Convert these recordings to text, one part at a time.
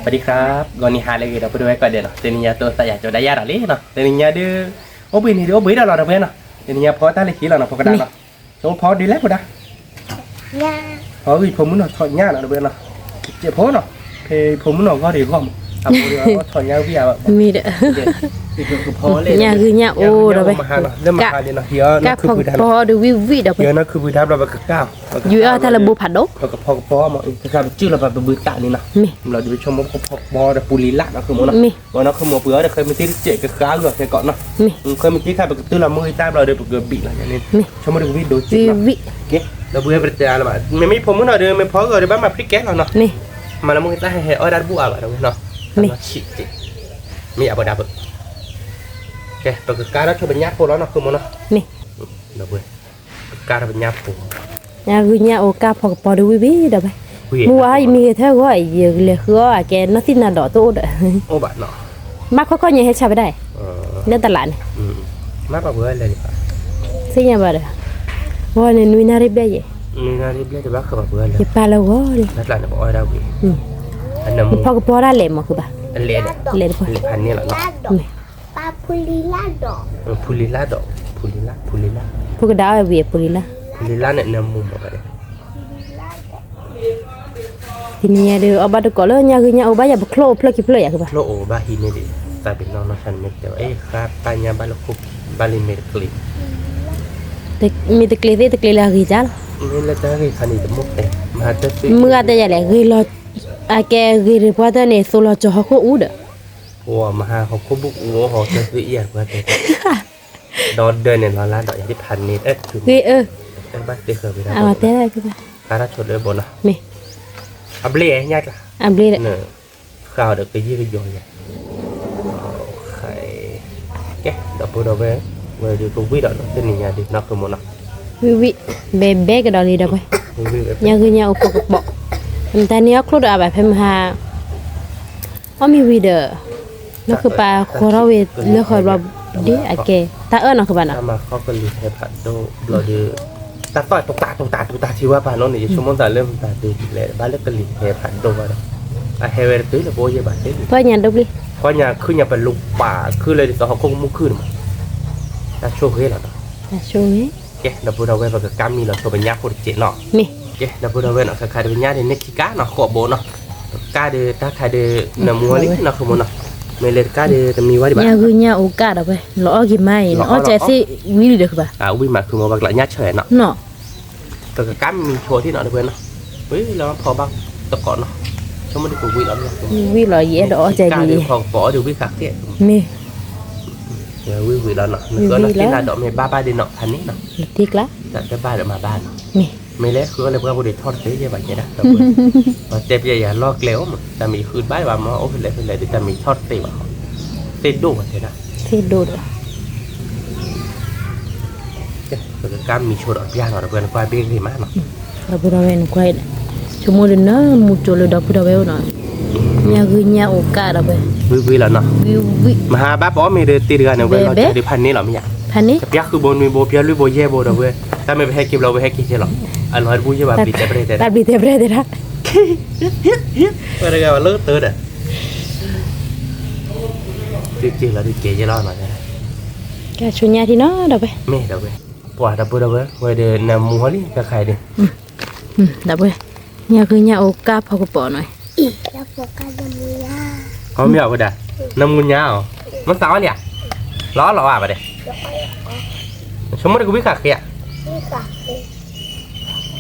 สวัสดีครับ ဂီၤနံၤဟါလၢအဂ့ၤ ဒီပုၢ်ဝဲၢ်ကိးဂၤဒဲးနီၤ, တနံၤညါတိသးယၤကၠီဒၣ်ယၤဒီးလံနီၤ, တနံၤညါဒုး အိၣ်ဘှံးန့ၣ်ဒုး အိၣ်ဘှံးဒီးလီၤ ဒီပုၢ်ဝဲၢ်နီၤ, တနံၤညါဖီတၢ်လၢခံလီၤနီၤ ဖိကဒၣ်နီၤ, ဆိဖီဒုးလဲၣ်ဖိဒၣ်, ဖီဂံၢ်ဖိမုၣ်နီၤ ထီၣ်ညၣ်နီၤ ဒီပုၢ်ဝဲၢ်နီၤ, စဲးဖိနီၤ, ဖဲဖိမုၣ်နီၤဂီၢ်ဒံးဂီၢ်မး, အဖိဒုးအီၣ်ထီၣ်ညၣ်ဝံၣ်အါဘၣ်, မ့ၢ်ဒီး ညၣ်ဂုၢ်ညၣ်အိၣ်ဒီးဝဲ, လၢမဟါလီၤ လၢမဟါလံနီၤ, ဟံးအီၣ်နီၢ်ခုဖုဒါနီၤ, ဟံးအီၣ်နီၢ်ခုဖုဒါဘျီ ပကကၢ်, ယွၤအီၣ်တၢ်လၢဘိဖးဒိၣ်, ပကဖီကဖီမး ကစၢ်ပစုၢ်လီၤပှၤပဘုသးန့ၣ်နီၤ, မ့ၢ်လီၤဒုးဆိကမိၣ်ဖီကဖီဒီးပူၤလံၤလၢ်နီၤ ဃုမ့ၢ်နီၤ, မ့ၢ်နီၤ ဃုမ့ၢ်ပှၤအီၣ်ဒီး ဃဲမ့ၢ်တ့ၢ်တစဲးကဃါဂီၤခဲကိးနီၤ, မ့ၢ်ဃဲမ့ၢ်တ့ၢ်ခါ ပကတုၤလီၤမုၢ်ဂံၢ်တၢ်ဘျီဒီး ပကဘံၣ်လီၤန့ၣ်, မ့ၢ်ဆိကမိၣ်ဒီးကဝံၣ်ဒိၣ်စ့းနီၤ, ဒီပုၢ်ဝဲၢ်ပတဲလၢၤဘၣ် မ့မ့ၢ်ဖိမုၣ်နီၤဒီး မ့ၢ်ဖီဂီၤဒီး ဘၣ်မၤဖံးကဲလီၤနီၤ, မ့ၢ်လၢမုၢ်ဂံၢ်တၢ်ဟဲဟဲအီၣ်တၢ်တဘူၣ်အါဘၣ်ဒီးဝဲနီၤ, မ့ၢ်စံးစ့း, မ့ၢ်အပဒါပ, ကဲ ပကကါထီၣ်ဆိပညၣ်ဖိလီၤနီၤ ဃုမ့ၢ်နီၤ, မ့ၢ် ဒီပုၢ်ဝဲၢ် ကါထီၣ်ပညၣ်ဖိ ညၣ်ဂုၢ်ညၣ်အိၣ်ကၢ်ဖီကပီၤဒီးဝံၣ်ဝံၣ်ဒီးဝဲ, မုၢ်ဝါအံၤမ့ၢ်ဂဲၤထၢၣ်ဂီၢ် ယလဲၤဃုအီၣ်အကဲနီၢ်သံၣ်နၤဒီးတအိၣ်ဒီး, ဘၣ်ခီခီညါဟဲဆါဝဲဒၣ်, လၢတလးန့ၣ်, သ့ၣ်ညါဘၣ်ဒီး, ဂီၢ်န့ၣ်နွံနၣ်ရံၣ်ဘျဲၣ်ယဲ, ယပာ်လၢဂီၢ်လံ, ယဖီကပီၤဒၣ်လဲာ်မးဃုဘၣ်, လဲာ်တဖီ ဖူလံၤလါဒီး, ဖူလံၤလါ, ဖိကဒါအီၣ်ဝံၤအပူၤလံၤလါ, ဖူလံၤလါန့ၣ်နၢမူမး, တနံၤညါဒီး အီၣ်ဘၣ်တကိးလၢညၣ်ဂုၢ်ညၣ်အိၣ်ဘၣ်ယၤ ပချိၣ်အိၣ်ဖျၢၣ်ခံဖျၢၣ်ယၤကဘၣ်, ချိၣ်အိၣ်ဘၣ်ဟံးန့ၢ်ဒံး, သးပ့ၤနီၣ်နီၢ်ဆါန့ၣ်မ့ၢ်တဲဝဲ အဲၣ်ဃါတၢ်ညါဘၣ်လၢခိၣ်, ဘၣ်လံမ့ၢ်တကျ့ၤ, မ့ၢ်တကျ့ၤသ့ၣ်တကျ့ၤလၢအဂ့ၤကၢ်လီၤ, မ့ၢ်လၢတၢ်ဂ့ၢ်ခါန့ၣ်တမိၢ်တဲ, မုၢ်ဂၤတဲယၤလဲၣ်, ဂ့ၤလီၤ, အကဲဂ့ၤဒံးပှၤတၢ်န့ၣ် သိးလီၤကၠီၤဟီၣ်ခိၣ်အူဒီး မဟါဟီၣ်ခိၣ်ဘုၣ်အူအီၣ်ဟီၣ်တၢ်သ့ၣ်အံၤပှၤတဲ, ဒီးဒၢးန့ၣ်လီၤလါဒီးယၤဒ်ဖးန့ၣ်, ဂ့ၤအၢ, ဘၣ်တဲဃၢၤဝဲဒၣ်, အတဲ, ကါထီၣ်ဆိလၢဘိနီၤ, မ့ၢ်, အဘျ့ညါကျါ, အဘျ့ဒီး, ဃါအီၤဒီးကယံၢ်ကယီၤယၤ ကဲ, ဒီပုၢ်ဒီဝဲၢ်, ဝဲဒုးကဝံၣ်ဒီးနီၤ တနံၤညါဒုးနီၢ်ကမီၤနီၤ, ဝံၣ်ဝံၣ်, ဘဲဘဲကဒီးလံဒီးဝဲ, ညၣ်ဂုၢ်ညၣ်အိၣ်ဖီကပီၤ, မတၤန့ၣ်အီၣ်ချိၣ်ဒီးအဘၣ်ဖဲမဟါ, အီၣ်မ့ၢ်ဝံၤဒီး, နီၢ်ခုပာ်ဃီထီၣ်ဝံၤလၢဃီဘျီဒ်အကဲ, တၢ်အၢၣ်နီၢ်ခုပာ်နီၤ, တၢ်မၤဃီကလံၤဟဲဖးဒိၣ်ဘျီဒီး, တၢ်သီၣ်တိၤတၢ်တိၤတၢ်တိၤတၢ်ထံဝဲပာ်နီၤန့ၣ် ယဆိကမိၣ်သးလၢမတၤဒုးလဲၤဘၣ်လၢကလံၤဟဲဖးဒိၣ်ဘၣ်ဒီး, အဟဲဝဲတတုၤလၢပအိၣ်ယဲၢ်ဘၣ်တဲလံ, ပှၤညါဒိၣ်ပျံၤ, ပှၤညါခုညါပလူၤပာ်ခုလၢဒ်သိးဟီၣ်ခိၣ်ကမူၣ်ခုန့ၣ်မး, တၢ်ဆိၣ်ဂ့ၤလီၤနီၤ, ကဲ ဒီပုၢ်ဒီဝဲၢ် ပကကါမံလီၤဆိပညၣ်ဖိတစဲးနီၤ, ကဲ ဒီပုၢ်ဒီဝဲၢ်နီၤ ခါခါဒီးပညၣ်ဒ်န့ၣ်ခံကါနီၤ ဃိးဘိနီၤ, တကါဒီးတၢ်ခါဒီး နၢမူလံနီၤ ဃုမီၤနီၤ, မ့ၢ်လၢတကါဒီးတမံၤဝဲဒံးဘၣ်, ညၣ်ဂုၢ်ညၣ်အိၣ်ကၢ်ဒီးဝဲ လီၤအီၣ်က့ၤမးအံၤ နအီၣ်ကဲသ့ၣ်ဝံၤလံဒီးဃုဘၣ်, ဝံၤမးဃုမီၤ ပှၤကျးညၣ်ဆၢနီၤ, နီၤ ပကကါမံဆိဒံးနီၤ ဒီပုၢ်ဝဲၢ်နီၤ, ဝံၤလီၤဖီဘၣ်တကိးနီၤ, ဆိကမိၣ်ဒ်ကဝံၤလီၤ, ဝံၤလီၤယအဲၣ်ဒိးအီၣ်ကဲဒ်, ဖီကပီၤအီၣ်ဒ်ဝံၣ်ဃာ်ဃဲ, မ့ၢ် ဝံၤဝံၤလီၤနီၤ, နကသံၣ်နၤဒီးမ့ၢ်ဘၣ်ဘၣ်ဒ်နီၤ ဖးန့ၣ်နီၤ, တဘၣ်ဒီးမၤဘၣ်နီၤ, မ့ၢ်လဲၤဃုအီၣ်လၢပှၤဖိဒံးထီၣ်တသ့ယဲၢ်ဘၣ်ကဲဒၣ်, ပှၤတဲပျဲယၤလီၢ်ကျဲအိၣ်မး တၢ်မံၤဃုတဘၣ်ဘၣ်မး အိၣ်ဖဲလဲၣ်ဖဲလဲၣ်ဒ်တၢ်မံၤထီၣ်တသ့ဘၣ်, သ့ၣ်ဒိၣ်ဘၣ်တဲဒၣ်, သ့ၣ်ဒိၣ်ဒီး ပကကါမံဆိဒီးပျၢ်နီၤ ဒီပုၢ်ဝဲၢ်နကွၢ်ဘ့ၣ်ဂ့ၤမးနီၤ, ဒီပုၢ်ဒီဝဲၢ်နကွၢ်, ဆိကမိၣ်ဒီးနၢမူကၠိလၢဒီပုၢ်ဒီဝဲၢ်အိၣ်နီၤ, ညၣ်ဂုၢ်ညၣ်အိၣ်ကၢ်ဒီပုၢ်ဝဲၢ်, ဝံၤဝံၤလီၤနီၤ, ဝံၤဝံၤ, မဟါဘၣ်ပအီၣ်မ့ၤဒီးတ့တဂၤန့ၣ် ဝဲလီၤကၢ်ဒီးဖးန့ၣ်လီၤမ့ၢ်ယါ, ဖးန့ၣ်, ပျၢ်ဃုဘိနွံဘိ ပျၢ်လွံၢ်ဘိယဲၢ်ဘိဒီပုၢ်ဝဲၢ်, တၢ်မ့ၢ်ပဟဲက့ၤဘျီဝဲဟဲက့ၤကဲလီၤ, အလီၤဟဲတဘူၣ်ယဲၢ်ဘၣ် ပျံၤတဲပရဲၣ်တဲဒၣ်, ပျံၤတဲပရဲၣ်တဲဒၣ်, ဝဲတဂၤဝဲလၢတၢ်ဒီး တုၤက့ၤလီၤတုၤက့ၤယဲၢ်လီၤနီၤ, ကဲဆိညါထံနီၤ ဒီပုၢ်ဝဲၢ်, မ့ၢ်ဒီပုၢ်ဝဲၢ်, ပှၤဒီပုၢ်ဒီဝဲၢ် ဝဲဒီးနၢမူဟီလံ တခါအံၤဒီး, ဒီပုၢ်ဝဲၢ်, ညၣ်ဂုၢ်ညၣ်အိၣ်ကၢ်ဖီကပီၤနီၤ, အီၣ်မ့ၢ်အီၣ်ဝဲဒၣ်, နၢမူညါအီၤ, မ့ၢ်သးအီၣ်လံဧါ, လီၤအီၣ်လီၤအီၣ်ဘၣ်ဒီး, ဆိကမိၣ်တကဝံၣ်ဃာ်ဃဲဧါ,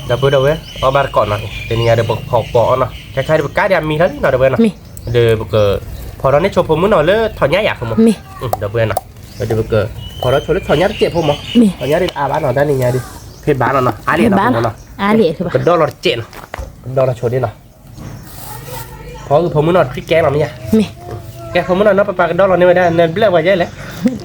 ဒီပုၢ်ဒီဝဲၢ် အီၣ်ဘၣ်တကိးနီၤ, တနံၤညါဒီးပကဖီကပီၤအီၣ်နီၤ, ခဲခါဒီးပကါဒီးအမံၤထီၣ်လံနီၤ ဒီပုၢ်ဝဲၢ်နီၤ, ဒီးပကဖီထီၣ်န့ၢ်ဆိဖိမုၣ်နီၤလၢထီၣ်ညါယၤဃုမီၤ, ဒီပုၢ်ဝဲၢ်နီၤ, ဒီးပကဖီထီၣ်ဆိလၢထီၣ်ညါတစဲးဖိမီၤ, ထီၣ်ညါဒီးအါဘၣ်နီၤ တၢ်နံၤညါဒီး, ဖဲဘၣ်လီၤနီၤ အါလံ ကဒီးလီၤတစဲးနီၤ, ကဒီးလီၤဆိဒ်နီၤ, ဖီဂုၢ်ဖိမုၣ်နီၤ တဖံးကဲနီၤမ့ၢ်ယါ, ကဲဖိမုၣ်နီၤ နီၢ်ပပၢ်ကဒီးလီၤန့ၢ်ဝဲဒၣ် နဘျဲၣ်ပှၤယဲၢ်လဲၣ်,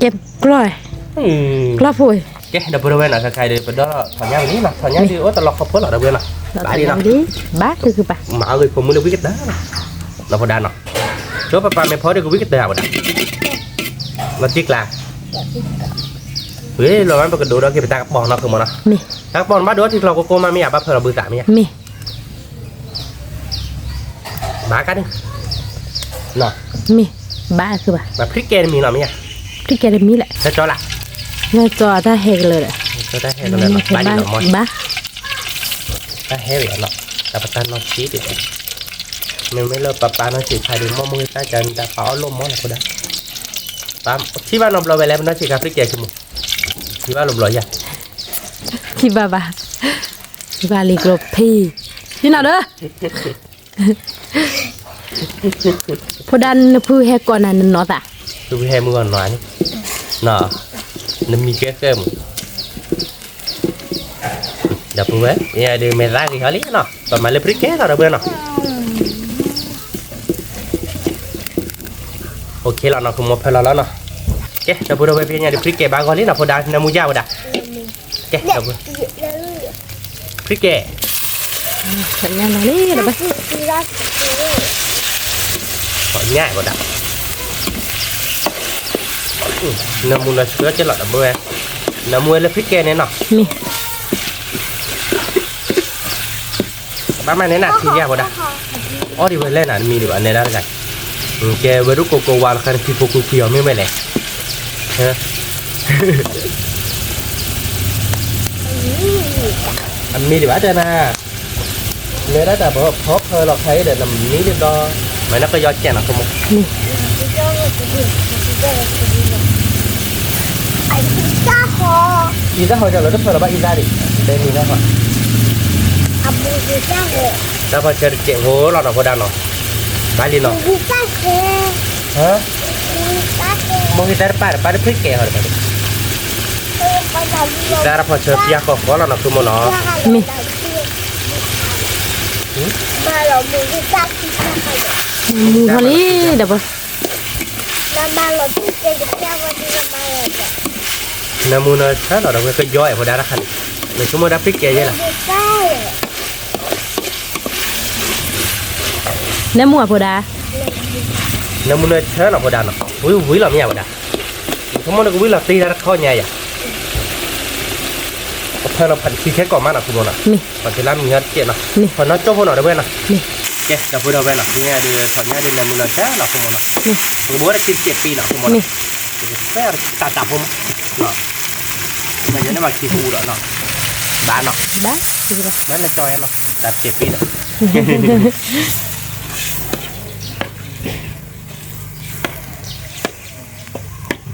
ကဲကျီၢ်, ကျီၢ်ဖိ, ကဲ ဒီပုၢ်ဒီဝဲၢ်နီၤ ခဲခါဒီး ပဒီးထီၣ်ညါဝံၤလံနီၤ ထီၣ်ညါဒီးအိၣ်တလီၤခီဖိလီၤ ဒီပုၢ်ဝဲၢ်နီၤ, ဘၣ်ဒ်နီၤ, ဘၣ်ခုခုပၢ်, မၤအီၣ်ဂ့ၤဖိမုၣ်လၢဝံကတၢၢ်နီၤ, နီၢ်ဖိဒါနီၤ, ဆိပပၢ်မ့ၢ်ဖီဒီးကဝံကတၢၢ်အဝဲဒၣ်, လီၤတံၢ်ကျါ, ဝံၤလီၤမ့ၢ်ပကဒိးဒီးက့ၤပတၢ်ကပီၤနီၤ ဃုမီၤနီၤ, တၢ်ကပီၤနဘၣ်ဒိးထံကျီကိကိမးမ့ၢ်ယါ ဘၣ်ဖၢလီၤဘုသးမ့ၢ်ယါ, မ့ၢ် ဘၣ်ကါဒုး, နီၤ, မ့ၢ်, ဘၣ်ဃုဘၣ်, ဖံကဲတမံၤနီၤမ့ၢ်ဧါ, ဖံကဲတမံၤလဲၣ်, တၢ်ကၠီလၢ, တၢ်ကၠီတၢ်ဟဲကလၢာ်ဒီး, တၢ်ဟဲကလၢာ်နီၤ, ဘၣ်လံနီၤမ့ၢ်, ဘၣ်, တၢ်ဟဲကလၢာ်နီၤ, တၢ်ပတၢ်နီၢ်ဆံးတ့ၢ်, မ့မ့ၢ်လၢပပာ်နီၢ်ဆံးဖးဒံး မ့ၢ်မ့ၢ်တၢ်ကၠီန့ၣ် တၢ်ပာ်အီၣ်လိၣ်မ့ၢ်လီၤဖိဒါ, ပထံၣ်ဘၣ်နီတဘျီဝဲလဲၣ် ပနီၢ်ဆံးကၤဖံကဲဆိကမိၣ်, ထံၣ်ဘၣ်လီၤဘျီယၤ, ထံၣ်ဘၣ်ဘၣ်, ထံၣ်ဘၣ်လံကျိဖံ, ထံၣ်နီၤဒီး ဖိဒါနဖုဟဲကိးနၤနနီၢ်သး, ဖုဟဲမုၢ်ဂီၤနီၤန့ၣ်, နမံၤကဲဃဲမုၢ်, ဒီပုၢ်ဝဲၢ်, ယဒုးမဲာ်သၣ်ဂ့ၤဟီလံနီၤ, ပမၤလၢဖံကဲလီၤဒီပုၢ်ဝဲၢ်နီၤ, အိၣ်ခ့လီၤနီၤ ဖုမိၢ်ဖၢလီၤလီၤနီၤ, ကဲ ဒီပုၢ်ဝဲၢ် ဖံညါဒုးဖံကဲဘၣ်ဂီၤလံနီၤ ဖိဒါ နၢမူယါဝဲဒၣ်, ကဲ ဒီပုၢ်ဝဲၢ် ဖံကဲ, ညါလီၤလံ, ညါဝဲဒၣ်, နၢမူနၢဆၢကဲလီၤဒီပုၢ်ဝဲၢ်, နၢမူဝဲလၢဖံကဲန့ၣ်နီၤ, မ့ၢ် ဘၣ်မၤန့ၢ်နၤထံယါဖိဒါ, အီၣ်ဒံးဝဲလဲၣ်နၤ တမံၤဒံးဘၣ် နဲဒၣ်တဂၤ, ကဲဝဲဒိၣ်ကိးကိးဝါလီၤခါန့ၣ် ဖံဖိကူဖံအီၤမ့ၢ်ဝဲလဲၣ်, အမံၤဒံးဘၣ်တဲနၤ, နဲဒၣ်တၢ်ဖီဖၢလီၤခါအံၤဒီး နမံၤဒံးဘျီ, မ့ၢ်နကယီကဲးနီၤ ဖိမိၢ် အံသၣ်ဟီကလီၤတဖၢလီၤဘၣ်အံသၣ်ဒံး, တဲမံၤနီၤ, တၢ်ဖီဆၢတစဲးဖိလီၤနီၤ ဖိဒါနီၤ, ဘၣ်လံနီၤ, မိၢ်ဂ့ၤတၢ်တပၢ်ဒီး ပၢ်တဖံးကဲးဟီဒီး, အံသၣ်တၢ်ဖီဆၢပျၢ်ဃီဃီလီၤနီၤ ဖိမိၢ်နီၤ, မ့ၢ် မူၤထီၣ်လံဒီးပှၤ နၢမူနၢဆၢလီၤဒီး ဝဲကယီအဲၣ်ဖိဒါတခါန့ၣ်, နဆိကမိၣ်ဒၣ်ဖံးကဲယဲလီၤ, နၢမူအဖိဒါ, နၢမူနၢဆၢလီၤဖိဒါနီၤ, ဝံၤဝံၤလီၤမ့ၢ်ယၤဝဲဒၣ်, နဆိကမိၣ်နကဝံၤလီၤတ့ၢ်တၢ်တခီညါယၤ, ကဖၢလီၤဖးတဆံခဲကိာ်မးနီၤ ဖိမိၢ်နီၤ, ပှၤကလၢမံၤဟီတကဲးနီၤ, ပှၤနီၢ်ကၠိဖိနီၤဒီးဝဲနီၤ, ကဲ ဒီပုၢ်ဒီဝဲၢ်နီၤ, ဒ်သိးညါဒုးနၢမူနၢဆၢလီၤ ဖိမိၢ်နီၤ, ပကဘိးဝဲဒၣ်ခံတစဲးပံနီၤ ဖိမိၢ်နီၤ, တၢ်တၢ်ဖိမး, မ့ၢ်ယန့ၣ်မၤခံဟူဒီးနီၤ, ဘၣ်နီၤ, ဘၣ်လၢကၠီယဲနီၤ တၢ်တစဲးပံဒီး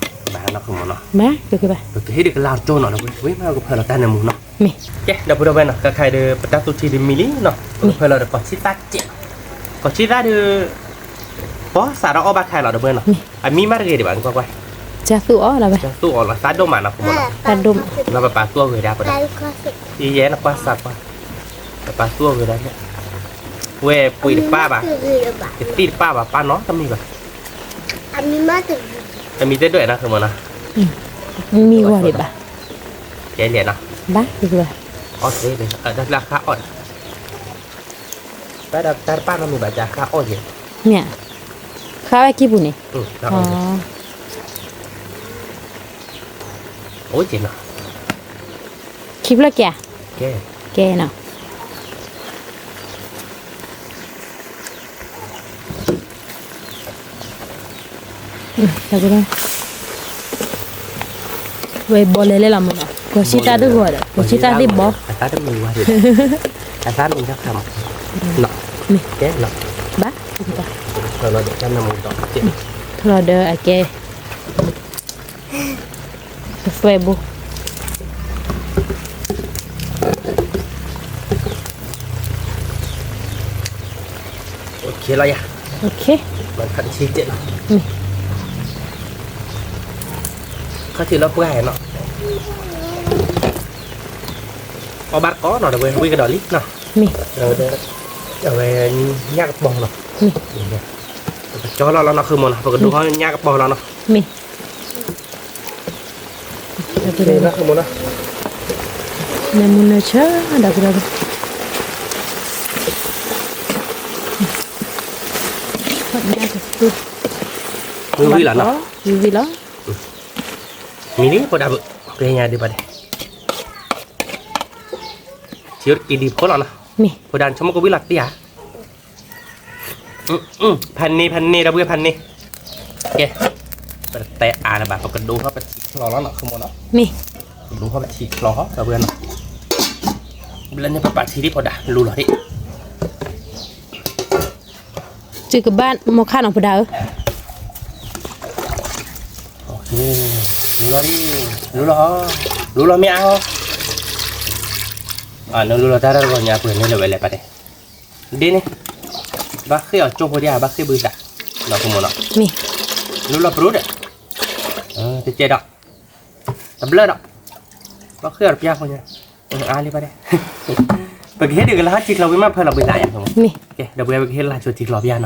ဘၣ်နီၤ ဖိမိၢ်နီၤ, ပကဟ့ၣ်ဒုးကလၢ်ကၠိနီၤ ဝဲမ့ၢ်ကဖၢလီၤတၢ်နၢမူနီၤ, ကဲ ဒီပုၢ်ဒီဝဲၢ်နီၤ, ကခါအံၤဒီး ပတၢ်သူၣ်ထံဒုးမံလံနီၤ, ပကဖၢလီၤဒီးကီၢ်ဆံသၣ်ကဲးနီၤ, ကီၢ်ဆံသၣ်ဒုး ပီစးထီၣ်အီၣ်ဘၣ်ခါလီၤ ဒီပုၢ်ဝဲၢ်နီၤ, အမံမးတဂ့ၤဒံးဘၣ် နကွၢ်ကွၢ်, ကသူၣ်အီၣ်လီၤဝဲ, ကသူၣ်အီၣ်လီၤ သးဒိၣ်မးနီၤ ဖိမိၢ်နီၤ, သးဒိၣ်မး, လီၤပပာ်သူၣ်အီၣ်ဂ့ၤဒၣ်ပဒၣ်, ယဲနကွၢ်စးကွၢ်, ပပာ်သူၣ်အီၣ်ဂ့ၤဒၣ်န့ၣ်, ဝဲပှ့ၤတပၢ်ဘၣ်, တသံၣ်တပၢ်ဘၣ် ပၢ်နီတမံၤဘၣ်, အမံၤသ့ၣ်ဒွဲၣ်နီၤ ဖိမိၢ်နီၤ, မံၤဂီၤဒံးဘၣ်, ကဲလဲၣ်နီၤ, ဘၣ်, အီၣ်သ့, တၢ်လၢဃါအီၣ်ဒီး ဘၣ်ဒီးတၢ်တပၢ်နီတမံၤဘၣ် ကဃါအီၣ်က့ၤ, မ့ၢ်, ဃါဝဲခံပူၤန့ၣ်, အိၣ်က့ၤနီၤ, ခံဖျၢၣ်ကဲ, ကဲနီၤ, ဝဲဘီလဲၤလဲၣ်လီၤမ့ၢ်နီၤ, ကီၢ်ဆံတၢ်သ့ၣ်ဂီၤဒီး ကီၢ်ဆံတၢ်သ့ၣ်ဘီ, အသးတမုာ်ဝဲ, အသးမုာ်တၢ်ခါမး, မ့ၢ်, ကဲနီၤ, ဘၣ်, ထီလီၤဒီးအကဲ ဆွဲဘူး, အိၣ်ခ့လီၤယၤ, အိၣ်ခ့, မၤခါတဆံကဲးနီၤ, ခါထံၣ်လီၤပှၢ်နီၤ, အီၣ်ဘၣ်တကိးနီၤ ဒီးဝဲဝံၣ်ကဒီးလံနီၤ, မ့ၢ်, အဝဲညၣ်ကပီၤနီၤ, မ့ၢ်, ပကကၠီလီၤလီၤနီၤ ဃုမိၢ်နီၤ ပကဒိးညၣ်ကပီၤလီၤနီၤ, မ့ၢ် နၢမူနၢဆၢ ဒီပုၢ်ဒီဝဲၢ်, ဝံၤဝံၤလီၤနီၤ, ဝံၤဝံၤလီၤ, မံၤလံဖိဒါဘုး, ပှၤညါဒုးဘၣ်ဒဲး, ထံအိၣ်တက့ၤဒံးဖိလီၤနီၤ, မ့ၢ်, ဖိဒါနဆိကမိၣ်ကဝံၤလီၤတ့ၢ်ဧါ. ဖးန့ၢ် ဖးန့ၢ် ဒီပုၢ်ဝဲၢ် ဖးန့ၢ်. ကဲ, ပတတဲအါလၢၤဘၣ် ပကဒိထီၣ်ပထံချီလီၤနီၤ ဃုမိၢ်နီၤ. မ့ၢ်, ကဒိထီၣ်ပထံချီ ဒီပုၢ်ဝဲၢ်နီၤ. ဘျီန့ၣ် ပပာ်ထံဒံးဖိဒၣ် လူလီၤဒံး. စုကဘၣ်မိၢ်ခါနီၤ ဖိဒၣ်ဧၢ. လူလီၤဒံး, လူလီၤ, လူလီၤမ့ၢ်အါဟီ. နလူလီၤတၢ်တၢ်တဂီၤညါ ပှဲၤန့ၢ်လၢၤဝဲလဲၣ်ပၢ်တဲ. ဒ်န့ၣ်, ဘၣ်ဃ့ၢ်အီၤကၠိဖိဒံးဧါ ဘၣ်ဃ့ၢ်ဘုသး, ဒီးဖိမိၢ်နီၤ. မ့ၢ်, လူလီၤပြူဒီး, တကဲဒီး, တဘျၢဒီး, ဘၣ်ဃ့ၢ်အီၤတပျၢ်ဖိညါ, အါလံပၢ်တဲ. ပကဟ့ၣ်ဒုးကလၢ်ဟီၣ်ထံချီဝံၤမး ဖၢလီၤဘုသးယါ မ့ၢ်, ကဲ ဒီပုၢ်ဝဲၢ် ပကဟ့ၣ်လၢ်ဆိထံချီပျၢ်နီၤ. မ့ၢ်,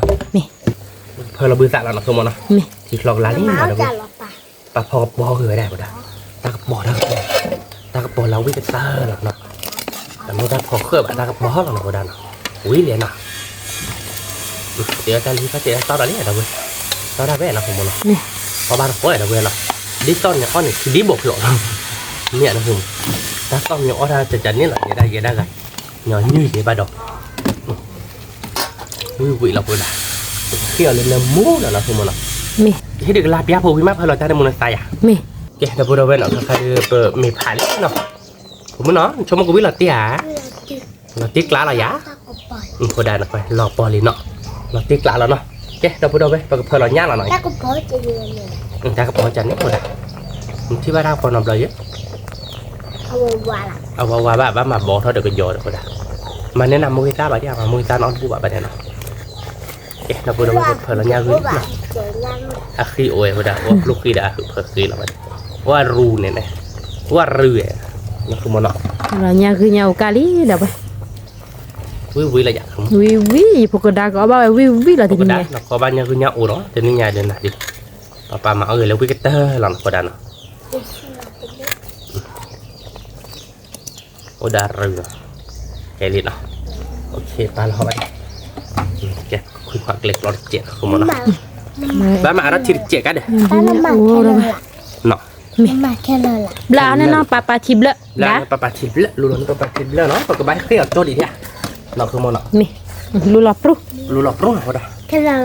ဖၢလီၤဘုသးလီၤနီၤ ဖိမိၢ်နီၤ. မ့ၢ်, ထံချီကလါလံနီၤ ဒီပုၢ်ဝဲၢ်. ပာ်ဖီကပီၤဂ့ၤဝဲဒၣ်ဖိဒၣ်, တၢ်ကပီၤ တၢ်ကပီၤ, တၢ်ကပီၤလၢဝံၣ်ကတၢၢ်လီၤနီၤ. တမ့ၢ်တၢ်ဖီဃၢဘၣ် တၢ်ကပီၤလီၤနီၤ ဖိဒၣ်နီၤ. ဝံၤလဲၣ်နီၤ. တဲတၢ်လံ တၢ်တဲတၢ်တီဒီးလံ ဒီပုၢ်ဝဲၢ်, တီတၢ်ဖဲနီၤ ဖိမိၢ်နီၤ. အီၣ်ဘၣ်တကိး ဒီပုၢ်ဝဲၢ်နီၤ. ဒ်သိးန့ၣ်အီၣ်န့ၣ် ထံဒံးဘိးဖျိးလီၤ. မ့ၢ်နီၤ ဖိမိၢ်, တၢ်သီၣ်မ့ၢ်အီၣ်တၢ်ကကန့ၣ်လီၤ ယဲဒၣ်ယဲဒၣ်ဂၤ, ညီနုၢ်ယဲဘၣ်ဒီး ဝံၣ်ဝံၣ်လီၤဖိဒၣ်, ဃ့အီၤလၢနၢမူလီၤနီၤ ဖိမိၢ်နီၤ. မ့ၢ်, ဟ့ၣ်ဒုးကလၢ်ပျၢ်ဖိဝံၤမး ဖၢလီၤတၢ်နၢမူနသးယါ. မ့ၢ်, ကဲ ဒီပုၢ်ဝဲၢ်နီၤ ခါခါဒုး ပမ့ၢ်ဖးလံနီၤ. ဖိမိၢ်နီၤ ဆိကမိၣ်ကဝံၣ်လီၤတံၢ်ဧါ, လီၤတံၢ်ကျးလီၤယါ. ဖိဒၣ်နီၤ လီၤပီၤလံနီၤ, လီၤတံၢ်ကျးလီၤနီၤ. ကဲ ဒီပုၢ်ဝဲၢ် ပကဖၢလီၤညၣ်လီၤနီၤ. တၢ်ကပီၤန့ၣ်ဖိဒၣ်, နထံၣ်ဘၣ်တၢ်ကပီၤနီတဘျီယဲ အဝဲဝါဘၣ် ဘၣ်မၤဘီထီၣ်ဒီးကယီၤဒီးဖိဒၣ်, မၤန့ၢ်နၤမိၢ်ဂ့ၤသၣ်ဘၣ်ဒံး မၤမိၢ်ဂ့ၤသၣ်နီတဘူၣ်ဘၣ်ဘၣ်န့ၣ်နီၤ. ကဲ ဒီပုၢ်ဝဲၢ် ပကဖၢလီၤညၣ်ဂုၢ်နီၤ. အဃံအိၣ်ဝဲဖိဒၣ် အိၣ်ဖျိဃံဒီးအဃုဖၢဃံလီၤဘၣ်, အိၣ်အရူန့ၣ်န့ၣ်, အိၣ်အရူဝဲ, နီၤ ဃုမိၢ်နီၤ. လီၤညၣ်ဂုၢ်ညၣ်အိၣ်ကၢ်လံဒီးဝဲ, ဝံၣ်ဝံၣ်လီၤယါ, ဝံၣ်ဝံၣ် ယဖိကဒါကအိၣ်ဘၣ်ဝဲဝံၣ်ဝံၣ်လီၤတနံၤညါ, နကအိၣ်ဘၣ်ညၣ်ဂုၢ်ညၣ်အိၣ်ဒီး တနံၤညါဒုးနၤဒုး, ပပာ်မၤအီၣ်ဂ့ၤလၢဝံၣ်ကတၢၢ်လီၤနီၤ ဖိဒၣ်နီၤ. အိၣ်ဒၣ်ရူၤနီၤ, ကဲလံနီၤ, ပာ်လီၤဘၣ်, ကဲ ခွံခွါကျဲကျီတစဲးနီၤ ဃုမိၢ်နီၤ, ဘၣ်မၤအါထီၣ်ထံတစဲးကါဒီး, ဘျၢန့ၣ်နီၤ ပပာ်ထံဘျၢ, ပပာ်ထံဘျၢ လူလီၤန့ၣ် ပပာ်ထံဘျၢနီၤ ပကဘၣ်ဃ့အီၤကၠိဒံးဧါ, နီၤ ဃုမိၢ်နီၤ, လူလီၤပြူ, လူလီၤပြူနီၤ ဖိဒၣ်, ခဲလၢ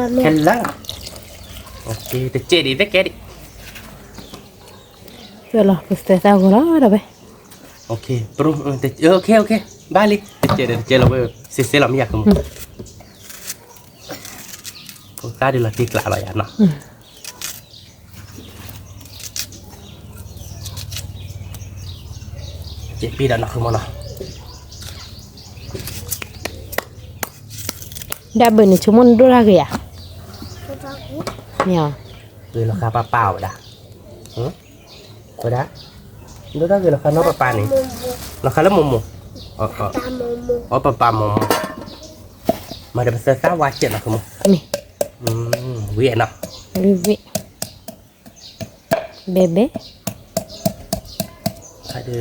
ာ်, တစဲးဒံး တကဲဒံး လီၤ ပစၢၤသၣ်ဂီၤလီၤဒီးဝဲ, ဘၣ်လံ, တစဲးဒီးတစဲးလီၤဝဲ, စ့စ့လီၤမ့ၢ်ယါ ဖိသၣ်ဒုးလီၤတံၢ်ကျးလီၤယါနီၤ, စ့ပံဒီးနီၤ ဃုမိၢ်နီၤ, ဒၣ်ဘၢၣ်န့ၣ်ဆိကမိၣ်နဒိၣ်တၢ်ဂ့ၤဧါ, မ့ၢ်, ဂ့ၤလီၤဃာ်ပၢ်ပၢ်ဝဲဒၣ် ဝဲဒၣ်, ဒိၣ်တၢ်ဂ့ၤလီၤဃာ်နီၢ်ပၢ်ပၢ်န့ၣ်, လီၤဃာ်လၢမိၢ်မိၢ်, အီၣ်ပၢ်ပၢ်မိၢ်မိၢ်, မၤဒီးပစၢၤသၣ်ဝါစဲးနီၤ ဃုမိၢ်, ဝံၤနီၤ, ဝံၤ, ဘဲဘဲ ကၠီ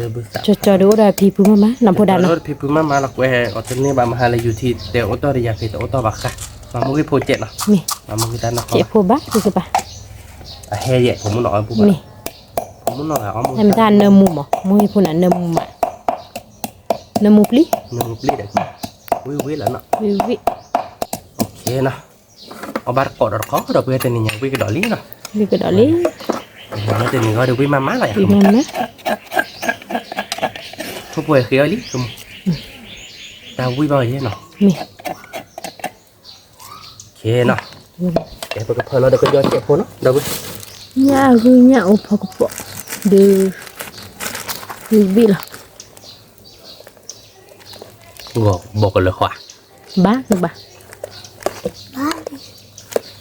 ကၠီဒုးအိၣ်ဒီးဖံဖုမးမး နဖိဒၣ်နီၤ, ဖံဖုမးမးလီၤ ကွဲးအီၤတန့ၢ်ဘၣ် မဟါလၢယူၤထံ တဲအိၣ်တီၢ်ဒီးယၤဖံ တအိၣ်တီၢ်ဘၣ်ဃး, မၤမူဂ့ၤဖိစဲးနီၤ, မ့ၢ်, မၤမူဂ့ၤတၢ်နီၤ စဲးဖိဘၣ် စဲးဖိဘၣ်, အဟဲယဲၢ် ဖိမုၣ်နီၤ အပူၤဘၣ်, မ့ၢ်, ဖိမုၣ်နီၤ အမူဂ့ၤဖိနၤ နၢမူမး, နၢမူပျံၤ, နၢမူပျံၤဒီး, ဝံၤဝံၤလီၤနီၤ, ဝံၤဝံၤ, အီၣ်ဘၣ်တကိးဒီးတကိး ဒီပုၢ်ဝဲၢ် တနံၤညါဝံၣ်ကဒီးလံနီၤ, ဝံၣ်ကဒီးလံ, တနံၤဂီၢ်ဒီးဝံၣ်မးမးလီၤယါ, ဖိပှဲၤဃ့အီၤလံ, တၢ်ဝံၣ်ဘၣ်ယဲနီၤ, မ့ၢ်, ကဲနီၤ, ကဲပကဖၢလီၤဒီးကယီၤစဲးဖိနီၤ ဒီပုၢ်ဝဲၢ်, ညၣ်ဂုၢ်ညၣ်အိၣ်ဖီကပီၤ, ဒုး, ဝံၣ်ဘံၣ်လီၤ, ဘီကလၢၤဃီ, ဘၣ်, ဘၣ်,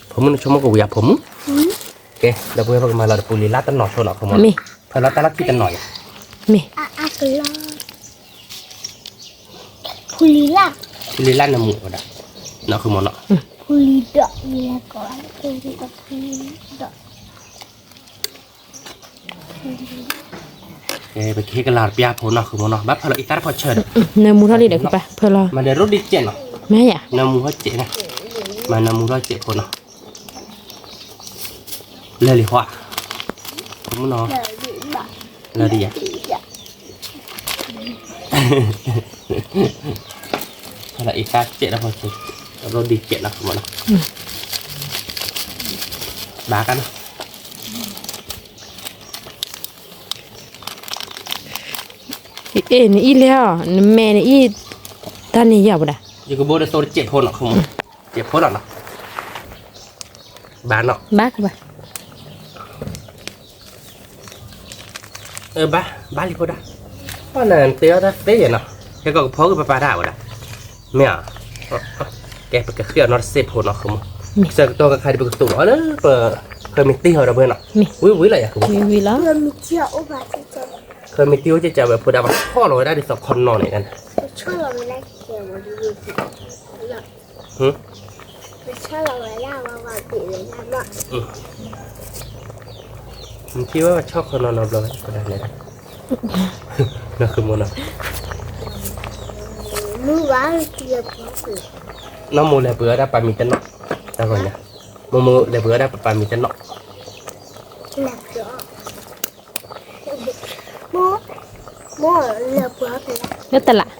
ဖိမုၣ်နဆိကမိၣ်ကဝံၤဧါ ဖိမုၣ်, ကဲ ဒီပုၢ်ဝဲၢ် ပကမၤလီၤဒီးပူၤလံၤလၢ်တနီၤဆိနီၤ ဃုမိၢ်နီၤ, မ့ၢ်, ဖၢလီၤတၢ်လီၢ်ခံတနီၤယါ, မ့ၢ်, ဖူလံၤလၢ်, ဖူလံၤလၢ်နၢမူဝဲဒၣ်, နီၤ ဃုမိၢ်နီၤ, ဖူလံၤဒီး, ပကဟ့ၣ်ကလၤတပျၢ်ဖိနီၤ ဃုမိၢ်နီၤ, ဘၣ်ဖၢလီၤအံသၣ်တဖီဆၢဒီး, နၢမူထီၣ်လံဒီး ဖၢလီၤ, မၤဒီးရိဒံးစဲးနီၤ, မ့ၢ်ယါ, နၢမူထီၣ်စဲး, မၤနၢမူထီၣ်စဲးဖိနီၤ, လၢာ်လံၤဃီ, ဖိမုၣ်နီၤ, လၢာ်ဒံးယါ, ဖၢလီၤအံသၣ်စဲးတဖီဆၢ အဘျီဒံးကဲးနီၤ မနီၤ, ဘၣ်ကနီၤ, အ့ၣ် နအံၣ်လဲၣ်အီၤ နမဲာ်နအံၣ်, တၢ်န့ၣ်ယၤဝဲဒၣ်, ယကဘိတသိတစဲးဖိနီၤ ဃမ, စဲးဖိလီၤနီၤ, ဘၣ်နီၤ, ဘၣ်ကဘၣ် ဘၣ် ဘၣ်လံဖိဒၣ်, ပှၤနတဲအီၤတၢ်သ့ယဲနီၤ, ဟဲကီးကဖီကပပာ်တၢ်ဝဲဒၣ်, မ့ၢ်ဧါ, ကဲ ပကဃ့အီၤနီတစဲးဖိနီၤ ဃမ, ဆၢကတီၢ်ခါခါဒ်ပကသိးလီၤလၢပ, ဃမ့ၢ်တ့ၢ်ဟီဒီပုၢ်ဝဲၢ်နီၤ, ဝံၤဝံၤလီၤယၤ ဃမ, ဝံၤဝံၤလီၤ, ဃမ့ၢ်တ့ၢ်အိၣ်ကကးဝဲဖိဒၣ် ပဆီၣ်လီၤဝဲဒၣ်ဒ်သိးခီနီၤန့ၣ်, နထံၣ်ဝဲပဆီၣ်ခီနီၤနီၤဘျီဝဲဒၣ်န့ၣ်, နီၢ်ဃမနီၤ, နီၢ်မိၢ်လဲၤပှ့ၤဝဲဒၣ်ပၢ်မံၤတနီၤ, တၢ်ဂီၤညါ, မိၢ်မိၢ်လဲၤပှ့ၤဝဲဒၣ်ပပၢ်မံၤတနီၤ လၢတလး,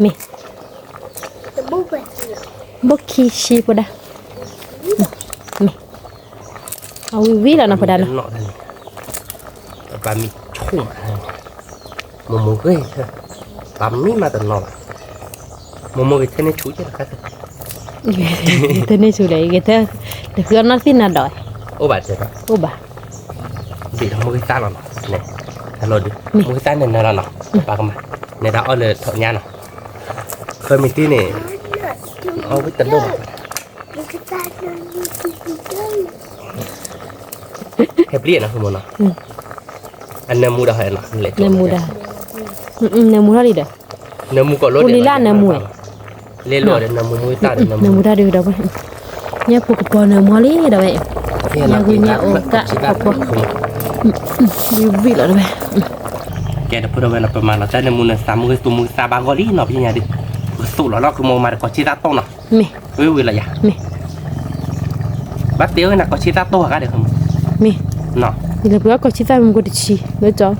မ့ၢ်, ဘိခံဆံဖိဒၣ်, မ့ၢ်, အဝံၤဝံၤလီၤနီၤဖိဒၣ်နီၤ, ပပၢ်မံၤဆိၣ်မး, မိၢ်မိၢ်ဂ့ၤ, ပၢ်မံၤမးတနီၤဘၣ်, မိၢ်မိၢ်ဂ့ၤထဲန့ၣ်ဆူၣ်ကဲလီၤ, ထဲန့ၣ်ဆူၣ်လဲၣ်, တဃုအီၣ်နီၢ်သံၣ်နၤဒီး, အိၣ်ဘၣ်တဲ, အိၣ်ဘၣ် ဘ့ၣ်ဒီးမိၢ်ဂ့ၤသၣ်လီၤနီၤ, န့ၣ်, ဟဲလီၤဒုး, မိၢ်ဂ့ၤသၣ်န့ၣ်နၢၤလီၤနီၤ, ပၢ်ကမၤ, နဲဒၣ်အီၣ်လၢထီၣ်ညါနီၤ, ဃၢမံၤတံၢ်န့ၣ်, အီၣ်ဝံၤတဒိၣ်ဘၣ်, ဟဲပျံၤနီၤ ဃမနီၤ, အနၢမူဒီးဟဲနီၤ, နၢမူဒီး, နၢမူထီၣ်လံဒီး, နၢမူကီးလိဒီး, ပူၤလံလၢနၢမူ, လဲၤလိာ်ဒီးနၢမူ, နၢမူတၢ်ဒီးနၢမူ, ညၣ်ဖိကပီၤနၢမူလံဒီးဝဲ, ညၣ်ဂုၤညၣ်အူကၣ်ကပီၤ, ဝံၤဝံၤလီၤဒီးဝဲ, ကဲဒီးဖိဒီးဝဲနီၤ ပမၤလီၤတၢ်နၢမူနၢသး မူဂ့ၤသူမူဂ့ၤသးဘၣ်ဂီၢ်လံနီၤ ပသ့ၣ်ညါဒုး, ပကသိးလီၤလီၤ ဃမမၤဒီးကီၢ်ဆံသၣ်တိၢ်နီၤ, မ့ၢ်, ဝံၤဝံၤလီၤယၤ, မ့ၢ်, ဘၣ်တဲဝဲနၤကီၢ်ဆံသၣ်တိၢ်ဟးဂၤဒီး မ့ၢ်, လဲၤပှ့ၤအီၣ်ကီၢ်ဆံသၣ်မူကတဆံ, လၢကၠီ,